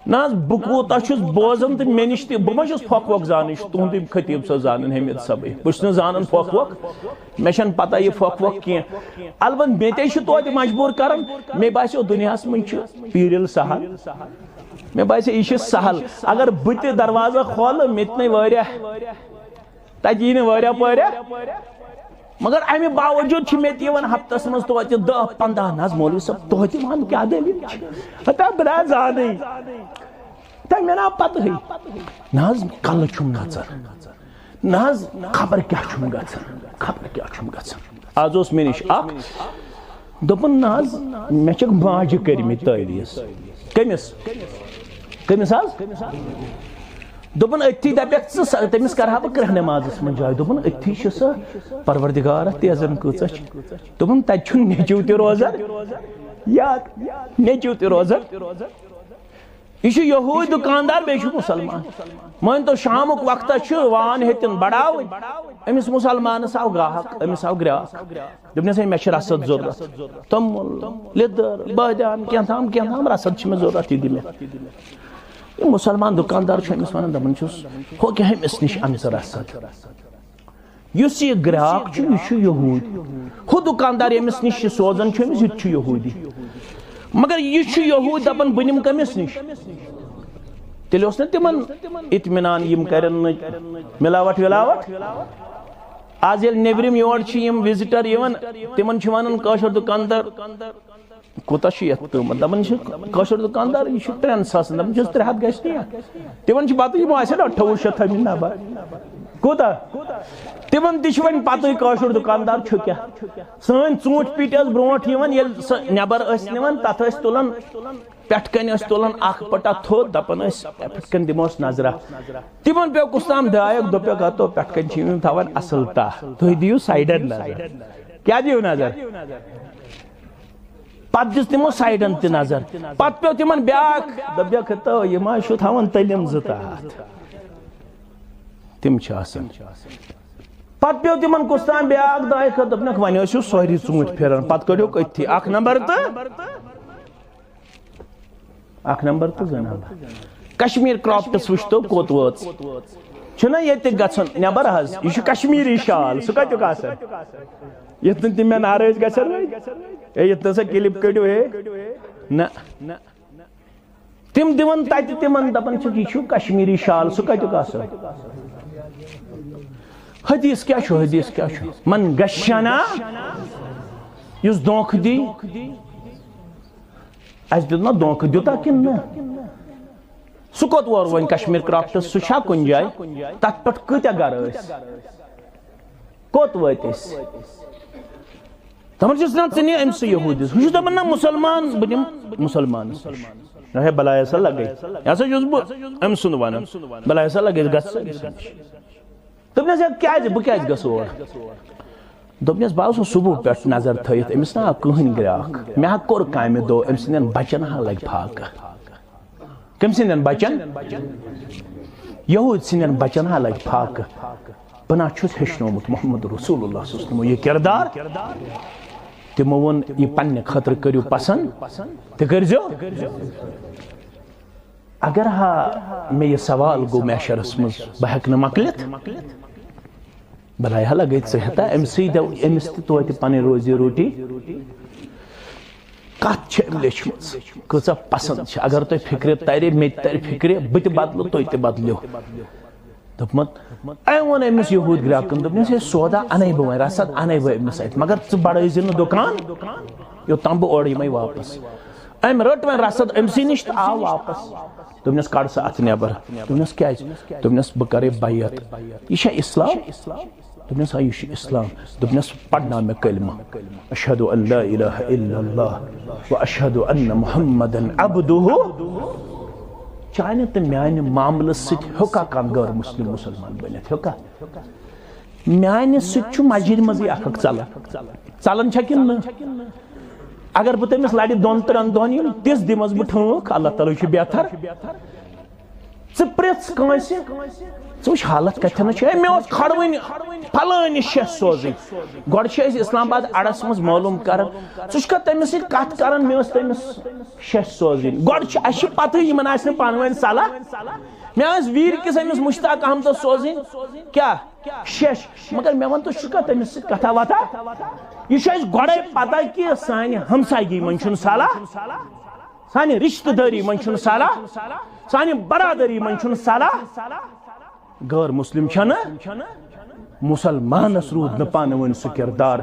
نہ حظ، بہٕ کوٗتاہ چھُس بوزان تہٕ مےٚ نِش تہِ، بہٕ ما چھُس پھۄکھ وۄکھ زانان، یہِ چھُ تُہُنٛدُے خطیٖب صٲب زانان، حمید صٲبٕے۔ بہٕ چھُس نہٕ زانان پھۄکھ وۄکھ، مےٚ چھَنہٕ پَتہ یہِ پھۄکھ وۄکھ کینٛہہ۔ البتہ مےٚ تہِ چھُ توتہِ مجبوٗر کَران، مےٚ باسیو دُنیاہَس منٛز چھُ پیٖرِل سہل۔ مےٚ باسیو یہِ چھُ سہل۔ اگر بہٕ تہِ دروازٕ کھولہٕ، مےٚ تہِ نَے واریاہ، تَتہِ یی نہٕ واریاہ پٲریا۔ مگر اَمہِ باوجوٗد چھِ مےٚ تہِ یِوان ہفتس منٛز توتہِ دَہ پنٛداہ، نہ حظ مولوی صٲب، توتہِ وَن کیٛاہ دٔلیٖل چھِ؟ ہتا بہٕ نہ حظ زانٕے۔ تۄہہِ مےٚ نہ پتہٕے۔ نہ حظ، کلہٕ چھُم نژان۔ نہ حظ، خبر کیٛاہ چھُم گژھان، خبر کیٛاہ چھُم گژھان۔ آز اوس مےٚ نِش اکھ، دوٚپُن، نہ حظ، مےٚ چھکھ ماجہِ کٔرمٕتۍ تعویٖذ۔ کٔمِس؟ کٔمِس حظ؟ دوٚپُن، أتھی دَپٮ۪کھ ژٕ، سۄ، تٔمِس کَرٕ ہا بہٕ کرٛہنہِ نٮ۪مازَس منٛز جاے۔ دوٚپُن، أتھی چھِ سۄ پروردگار اَتھ تیزَن کۭژاہ چھِ۔ دوٚپُن، تَتہِ چھُنہٕ نیٚچِو تہِ روزان، یا نیٚچِو تہِ روزان۔ یہِ چھُ یہوٗدۍ دُکاندار، بیٚیہِ چھُ مُسلمان۔ مٲنۍ تو، شامُک وقتہ چھُ وان ہیٚتِن بڑاوٕنۍ، أمِس مُسلمانَس آو گاہک، أمِس آو گراکھ۔ دوٚپنَس، ہے، مےٚ چھِ رَسَد ضوٚرَتھ، توٚمُل، لیٚدٕر، بٲدیان، کینٛہہ تام، کینٛہہ تام رَسَد چھِ مےٚ ضوٚرَتھ، یہِ دِ مےٚ۔ یہِ مُسلمان دُکاندار چھُ أمِس وَنان، دَپان چھُس، ہُہ کیٛاہ أمِس نِش اَن ژٕ رَسَد۔ یُس یہِ گراکھ چھُ، یہِ چھُ یہوٗدۍ۔ ہُہ دُکاندار ییٚمِس نِش یہِ سوزان چھُ أمِس، یہِ تہِ چھُ یہوٗدی۔ مگر یہِ چھُ یہوٗدۍ، دَپان، بہٕ نِمہٕ کٔمِس نِش؟ تیٚلہِ اوس نہ تِمن اطمینان، یِم کرن نہٕ ملاوٹ ولاوٹ۔ آز ییٚلہِ نیٚبرِم یور چھِ یِم وِزِٹر یِوان، تِمن چھِ وَنان کٲشُر دُکاندار، کوٗتاہ چھُ یَتھ قۭمَتھ؟ دَپان چھِ کٲشُر دُکاندار، یہِ چھُ ترٛٮ۪ن ساسَن۔ دَپان چھِس، ترٛےٚ ہَتھ گژھِ نہٕ یَتھ۔ تِمَن چھِ پَتہٕ، یِمو آسہِ نا اَٹھووُہ شیٚتھ تھٲومٕتۍ نَبَر۔ کوٗتاہ؟ تِمَن تہِ چھِ وۄنۍ پَتہٕے کٲشُر دُکاندار چھُ کیٛاہ۔ سٲنۍ ژوٗنٛٹھۍ پیٖٹۍ ٲس برونٛٹھ یِوان، ییٚلہِ سۄ نٮ۪بَر ٲسۍ نِوان، تَتھ ٲسۍ تُلان، پٮ۪ٹھٕ کَنۍ ٲسۍ تُلان اَکھ پٔٹا تھوٚد، دَپان ٲسۍ، پٮ۪ٹھٕ کَنۍ دِموس نظرہ۔ تِمَن پیوٚو کُس تام دایَک، دوٚپُکھ، ہَتو، پٮ۪ٹھٕ کَنۍ چھِ یِم تھاوان اَصٕل تَہہ، تُہۍ دِیِو سایڈَن نظر۔ کیٛاہ دِیِو نظر؟ پتہٕ دِژ تِمو سایڈن تہِ نظر۔ پتہٕ پیوٚو تِمن بیٛاکھ، دوٚپُکھ، ہتو، یہِ ما چھُ تھاوان تٔلِم زٕ تہہ ہَتھ؟ تِم چھِ آسان۔ پتہٕ پیوٚو تِمن کُس تام بیٛاکھ دایہِ خٲر، دوٚپنکھ، وۄنۍ ٲسِو سٲری ژوٗنٛٹھۍ پھِران، پتہٕ کٔڑِو أتھی اکھ نمبر تہٕ اکھ نمبر تہٕ زٕ نمبر۔ کشمیر کرافٹس وٕچھتو کوٚت وٲژ۔ چھُنہ ییٚتہِ گژھُن نٮ۪بر حظ، یہِ چھُ کشمیٖری شال، سُہ کتیُک آسان؟ یُتھ نہٕ تِم مےٚ ناراض گژھن وۄنۍ۔ ہے، یُتھ نہٕ سا کلپ کٔڑِو ہے۔ نہ۔ تِم دِوان تَتہِ تِمن، دَپان چھِکھ، یہِ چھُ کشمیٖری شال، سُہ کَتیُک آسان؟ حدیث کیٛاہ چھُ؟ حدیث کیٛاہ چھُ؟ من غشنا، یُس دھوکہٕ دی، اَسہِ دیُت نا دھوکہٕ، دیُتا کِنہٕ نہٕ؟ سُہ کوٚت وور وۄنۍ کشمیر کرافٹس؟ سُہ چھا کُنہِ جایہِ؟ تَتھ پٮ۪ٹھ کۭتیٛاہ گرٕ ٲسۍ؟ کوٚت وٲتۍ أسۍ؟ دَپان چھِس، نہ، ژٕ نہِ أمۍ سٕے یہوٗدِس۔ ہُہ چھُ دَپان، نہ، مُسلمان، بہٕ دِمہٕ مُسلمانَس نِش۔ نہ ہے، بَلاے ہسا لَگے۔ یہِ ہسا چھُس بہٕ أمۍ سُنٛد وَنان۔ بَلاے ہسا لَگے، گژھ سا أمۍ سٕے نِش۔ دوٚپنَس، ہے، کیٛازِ؟ بہٕ کیٛازِ گژھٕ اور؟ دوٚپنَس، بہٕ آسہٕ صُبح پٮ۪ٹھ نظر تھٲیِتھ، أمِس نہ آو کٕہٕنۍ گرٛاکھ۔ مےٚ ہا کوٚر کامہِ دۄہ، أمۍ سٕنٛدٮ۪ن بَچَن ہا لَگہِ فاقہٕ۔ کٔمۍ سٕنٛدٮ۪ن بَچَن؟ یہوٗدۍ سٕنٛدٮ۪ن بَچَن ہا لَگہِ فاقہٕ۔ بہٕ نہ چھُس ہیٚچھنومُت محمد رسول اللہ صلی اللہ علیہ وسلم یہِ کردار۔ تِمو ووٚن، یہِ پننہِ خٲطرٕ کٔرِو پسند تہِ کٔرۍزیو۔ اگر ہا مےٚ یہِ سوال گوٚو محشرس منٛز، بہٕ ہٮ۪کہٕ نہٕ مۄکلِتھ۔ بلاے ہا لگے، ژٕ ہٮ۪تا أمۍ سٕے دو-، أمِس تہِ توتہِ پنٕنۍ روزی روٹی؟ کتھ چھِ أمۍ لیچھمٕژ، کۭژاہ پسند چھِ؟ اگر تۄہہِ فکرِ ترِ، مےٚ تہِ ترِ فکرِ، بہٕ تہِ بدلہٕ، تُہۍ تہِ بدلِو۔ دوٚپمُت، أمۍ ووٚن أمِس یہوٗد گرٛاکن، دوٚپنَس، ہے سودا اَنَے بہٕ وۄنۍ، رَسَد اَنَے بہٕ أمِس اَتہِ، مگر ژٕ بَڑٲوزِ نہٕ دُکان، یوٚتام بہٕ اورٕ یِمَے واپَس۔ أمۍ رٔٹ وۄنۍ رَسَد أمۍ سٕے نِش تہٕ آو واپَس۔ دوٚپنَس، کَڑ سا اَتھٕ نٮ۪بَر۔ دوٚپنَس، کیٛازِ؟ دوٚپنَس، بہٕ کَرَے بیعت۔ یہِ چھا اِسلام؟ دوٚپنَس، آ، یہِ چھُ اِسلام۔ دوٚپنَس، پَرناو مےٚ کلمہٕ، اشہد ان لا الہ الا اللہ و اشہد ان محمدن عبدہ۔ چانہِ تہٕ میانہِ معاملہٕ سۭتۍ ہیوٚکا کانٛہہ غٲر مسلم مسلمان بٔنِتھ؟ ہیوٚکا؟ میانہِ سۭتۍ چھُ مسجدِ منٛزٕے اکھ اکھ ژلان۔ ژلان چھا کِنہٕ نہٕ؟ اگر بہٕ تٔمِس لڑِ دۄن ترٛٮ۪ن دۄہن، یِم تِژھ دِمس بہٕ ٹھٲنٛکھ، اللہ تعالیٰ چھُ بہتر۔ ژٕ پرٛژھ کٲنٛسہِ، ژٕ وٕچھ حالت کتھٮ۪ن چھِ۔ ہے، مےٚ اوس کھڑوٕنۍ فلٲنِس شیٚش سوزٕنۍ۔ گۄڈٕ چھِ أسۍ اسلام آباد اڑس منٛز معلوم کران، ژٕ چھُکھا تٔمِس سۭتۍ کتھ کران؟ مےٚ ٲس تٔمِس شیٚش سوزٕنۍ۔ گۄڈٕ چھِ، اَسہِ چھِ پتہٕے یِمن آسہِ نہٕ پانہٕ ؤنۍ صلاح۔ مےٚ ٲس ویٖرۍ کِس أمِس مشتاق احمدس سوزٕنۍ کیٛاہ؟ شیٚش۔ مگر مےٚ وَن تہٕ، ژٕ چھُکھا تٔمِس سۭتۍ کتھا وتھا؟ یہِ چھُ اَسہِ گۄڈَے پتہ کہِ سانہِ ہمسایگی منٛز چھُنہٕ صلاح، سانہِ رشتہٕ دٲری منٛز چھُنہٕ صلاح، سانہِ برادری منٛز چھُنہٕ صلاح۔ غٲر مسلم چھَنہٕ، مسلمانس روٗد نہٕ پانہٕ ؤنۍ سُہ کردار۔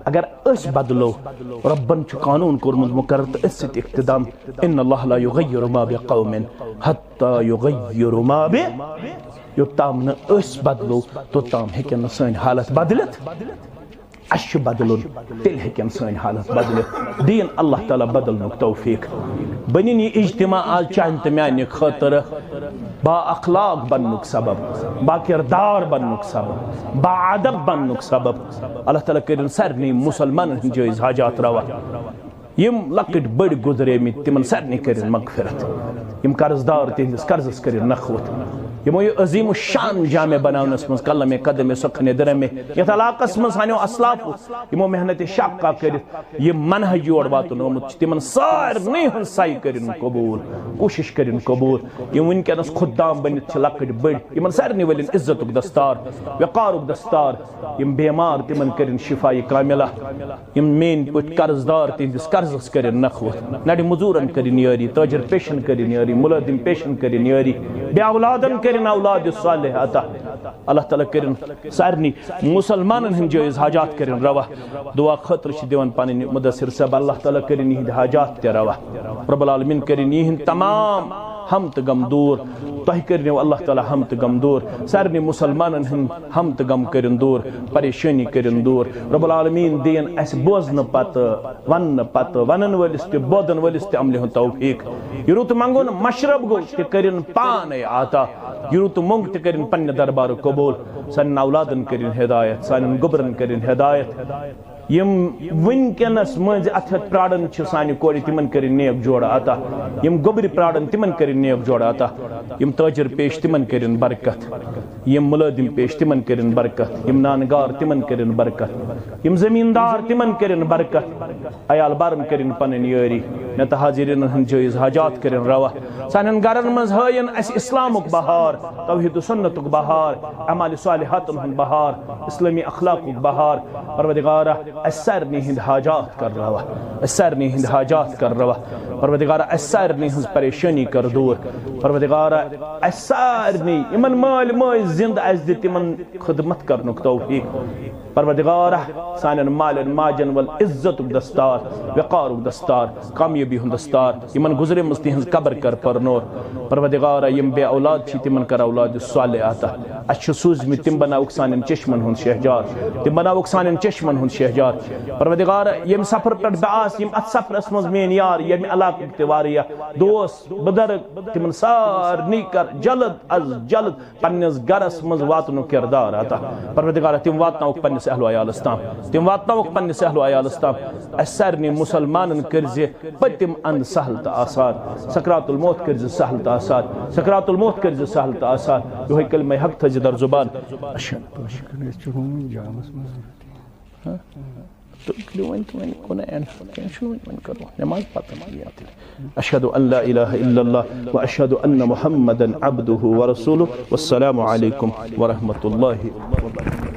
اگر أسۍ بدلو، رۄبن چھُ قانوٗن کوٚرمُت مقرر تہٕ أتھۍ سۭتۍ اقتدام، ان اللہ لا یغیر ما بقوم حتی یغیر ما ب، یوٚتام نہٕ أسۍ بدلو، توٚتام ہیٚکن نہٕ سٲنۍ حالت بدلِتھ۔ اَسہِ چھُ بدلُن، تیٚلہِ ہیٚکن سٲنۍ حالت بدلِتھ۔ دِیِن اللہ تعالیٰ بدلنُک توفیق۔ بنِن یہِ اجتماع آز چانہِ تہٕ میانہِ خٲطرٕ با اخلاق بننُک سبب، با کردار بننُک سبب، با ادب بننُک سبب۔ اللہ تعالیٰ کٔرِن سارنٕے مسلمانن ہٕنٛدۍ جٲیز حاجات روا۔ یِم لۄکٕٹۍ بٔڑۍ گُزریمٕتۍ، تِمن سارنٕے کٔرِن مغفرت۔ یِم قرض دار، تِہنٛدِس قرضس کٔرِن نکھ ووٚتھ۔ یِمو یہِ عظیم الشان جامع بناونس منٛز قلم قدم سخن درم یتھ علاقس منٛز سانیو اسلافو یِمو محنت شاقہ کٔرِتھ یہِ منہج یور واتنومُت چھُ، تِمن سارنٕے ہٕنٛز سعی کٔرِن قبول، کوٗشش کٔرِن قبول۔ یِم وٕنکیٚنس خدام بٔنِتھ چھِ لۄکٕٹۍ بٔڑۍ، یِمن سارنٕے ؤلِن عزتُک دستار، وقارُک دستار۔ یِم بیمار، تِمن کٔرِن شفایہِ کاملہ۔ یِم میٲنۍ پٲٹھۍ قرض دار، تِہنٛدِس قرضس کٔرِن نکھ ووٚتھ۔ نڑِ مزورن کٔرِن یٲری، تاجر پیشن کٔرِن یٲری، ملٲزم پیشن کٔرِن یٲری، بے اولادن کٔرِن اولاد صالح عطا۔ اللہ تعالیٰ کٔرِن سارنٕے مسلمانن ہٕنٛدۍ جٲیز حاجات کٔرِن روا۔ دعا خٲطرٕ چھِ دِوان پنٕنۍ مدثر صٲب، اللہ تعالیٰ کٔرِن یِہنٛدۍ حاجات تہِ روا۔ رب العالمین کٔرِن یِہنٛدۍ تمام ہم تہٕ غم دوٗر۔ تۄہہِ کٔرِنو اللہ تعالیٰ ہم تہٕ غم دوٗر۔ سارنٕے مسلمانن ہٕنٛدۍ ہم تہٕ غم کٔرِن دوٗر، پریشٲنی کٔرِن دوٗر۔ رب العالمین دِیِن اَسہِ بوزنہٕ پتہٕ، وننہٕ پتہٕ، ونن وٲلِس تہِ، بوزن وٲلِس تہِ عملہِ ہُنٛد توفیق۔ یہِ رُت منٛگُن مشرب گوٚو، تہِ کٔرِن پانے عطا۔ یہِ رُت موٚنگ، تہِ کٔرِن پننہِ دربارُک قبول۔ سانٮ۪ن اولادن کٔرِن ہدایت، سانٮ۪ن گوٚبرن کٔرِن ہدایت۔ یِم وٕنکیٚنس مٔنٛزۍ اتھ ہیٚتھ پراران چھِ سانہِ کورِ، تِمن کٔرِن نیک جوڑٕ عطا۔ یِم گوٚبرِ پراران، تِمن کٔرِن نیک جوڑٕ عطا۔ یِم تاجر پیش، تِمن کٔرِن برکت۔ یِم مُلٲزِم پیش، تِمن کٔرِن برکت۔ یِم نانہٕ گار، تِمن کٔرِن برکت۔ یِم زٔمیٖندار، تِمن کٔرِن برکت۔ عیال بارن کٔرِن پنٕنۍ یٲری۔ مےٚ تہٕ حاضریٖنن ہٕنٛدۍ جٲیز حاجات کٔرِن روا۔ سانٮ۪ن گرن منٛز ہٲیِن اَسہِ اسلامُک بہار، توحید و سنتُک بہار، اعمال صالحاتن ہُنٛد بہار، اسلٲمی اخلاقُک بہار۔ پروردگارا، اَسہِ سارنٕے ہٕنٛدۍ حاجات کر روا، اَسہِ سارنٕے ہٕنٛدۍ حاجات کر روا۔ پروردگارا، اَسہِ سارنٕے ہٕنٛز پریشٲنی کر دوٗر۔ پروردگارا، اَسہِ سارنٕے یِمن مٲلۍ مٲج زِنٛدٕ اَسہِ دِ تِمن خدمت کرنُک توفیق۔ پروردگارا، سانٮ۪ن مالٮ۪ن ماجن ول عزتُک دستار، وقارُک دستار، کامیٲبی ہُنٛد دستار۔ یِمن گُزریمٕژ تِہنٛز قبر کر پرنور۔ پروردگارا، یِم بے اولاد چھِ، تِمن کر اولاد صالح عطا۔ اَسہِ چھِ سوٗزمٕتۍ، تِم بناوُکھ سانٮ۪ن چشمن ہُنٛد شہجار، تِم بناوُکھ سانٮ۪ن چشمن ہُنٛد شہجار۔ پروردگارا، ییٚمہِ سفرٕ پٮ۪ٹھ بہٕ آس، یِم اَتھ سفرس منٛز میٲنۍ یار، ییٚمہِ علاقٕکۍ تہِ واریاہ دوس، بُزرگ، تِمن سارنٕے کر جلد از جلد پننِس گرس منٛز واتنُک کردار عطا۔ پروردگارا، تِم واتناوُکھ پننِس اہل و عیالس تام، تِم واتناوُکھ پننِس اہل و عیالس تام۔ اَسہِ سارنٕے مسلمانن کٔرزِ پٔتِم اند سہل تہٕ آسان۔ سکرات الموت کٔرزِ سہل تہٕ آسان۔ سکرات الموت کٔرزِ سہل تہٕ آسان۔ یِہوٚے کلمہ حق تھٲیزِ در زبان۔ اشہد۔ أسۍ چھِ روٗنۍ جامس منٛز۔ ہاں؟ تُہۍ کٔرِو وۄنۍ تہٕ وۄنۍ گوٚو نا اینڈ۔ کینٛہہ چھُنہٕ وۄنۍ، وۄنۍ کرو نٮ۪ماز پتہٕ یِیِو تیٚلہِ۔ اشہد ان لا الہ الا اللہ و اشہد ان محمدا عبدہ و رسولہ۔ والسلام علیکم ورحمۃ اللہ وبرکاتہ۔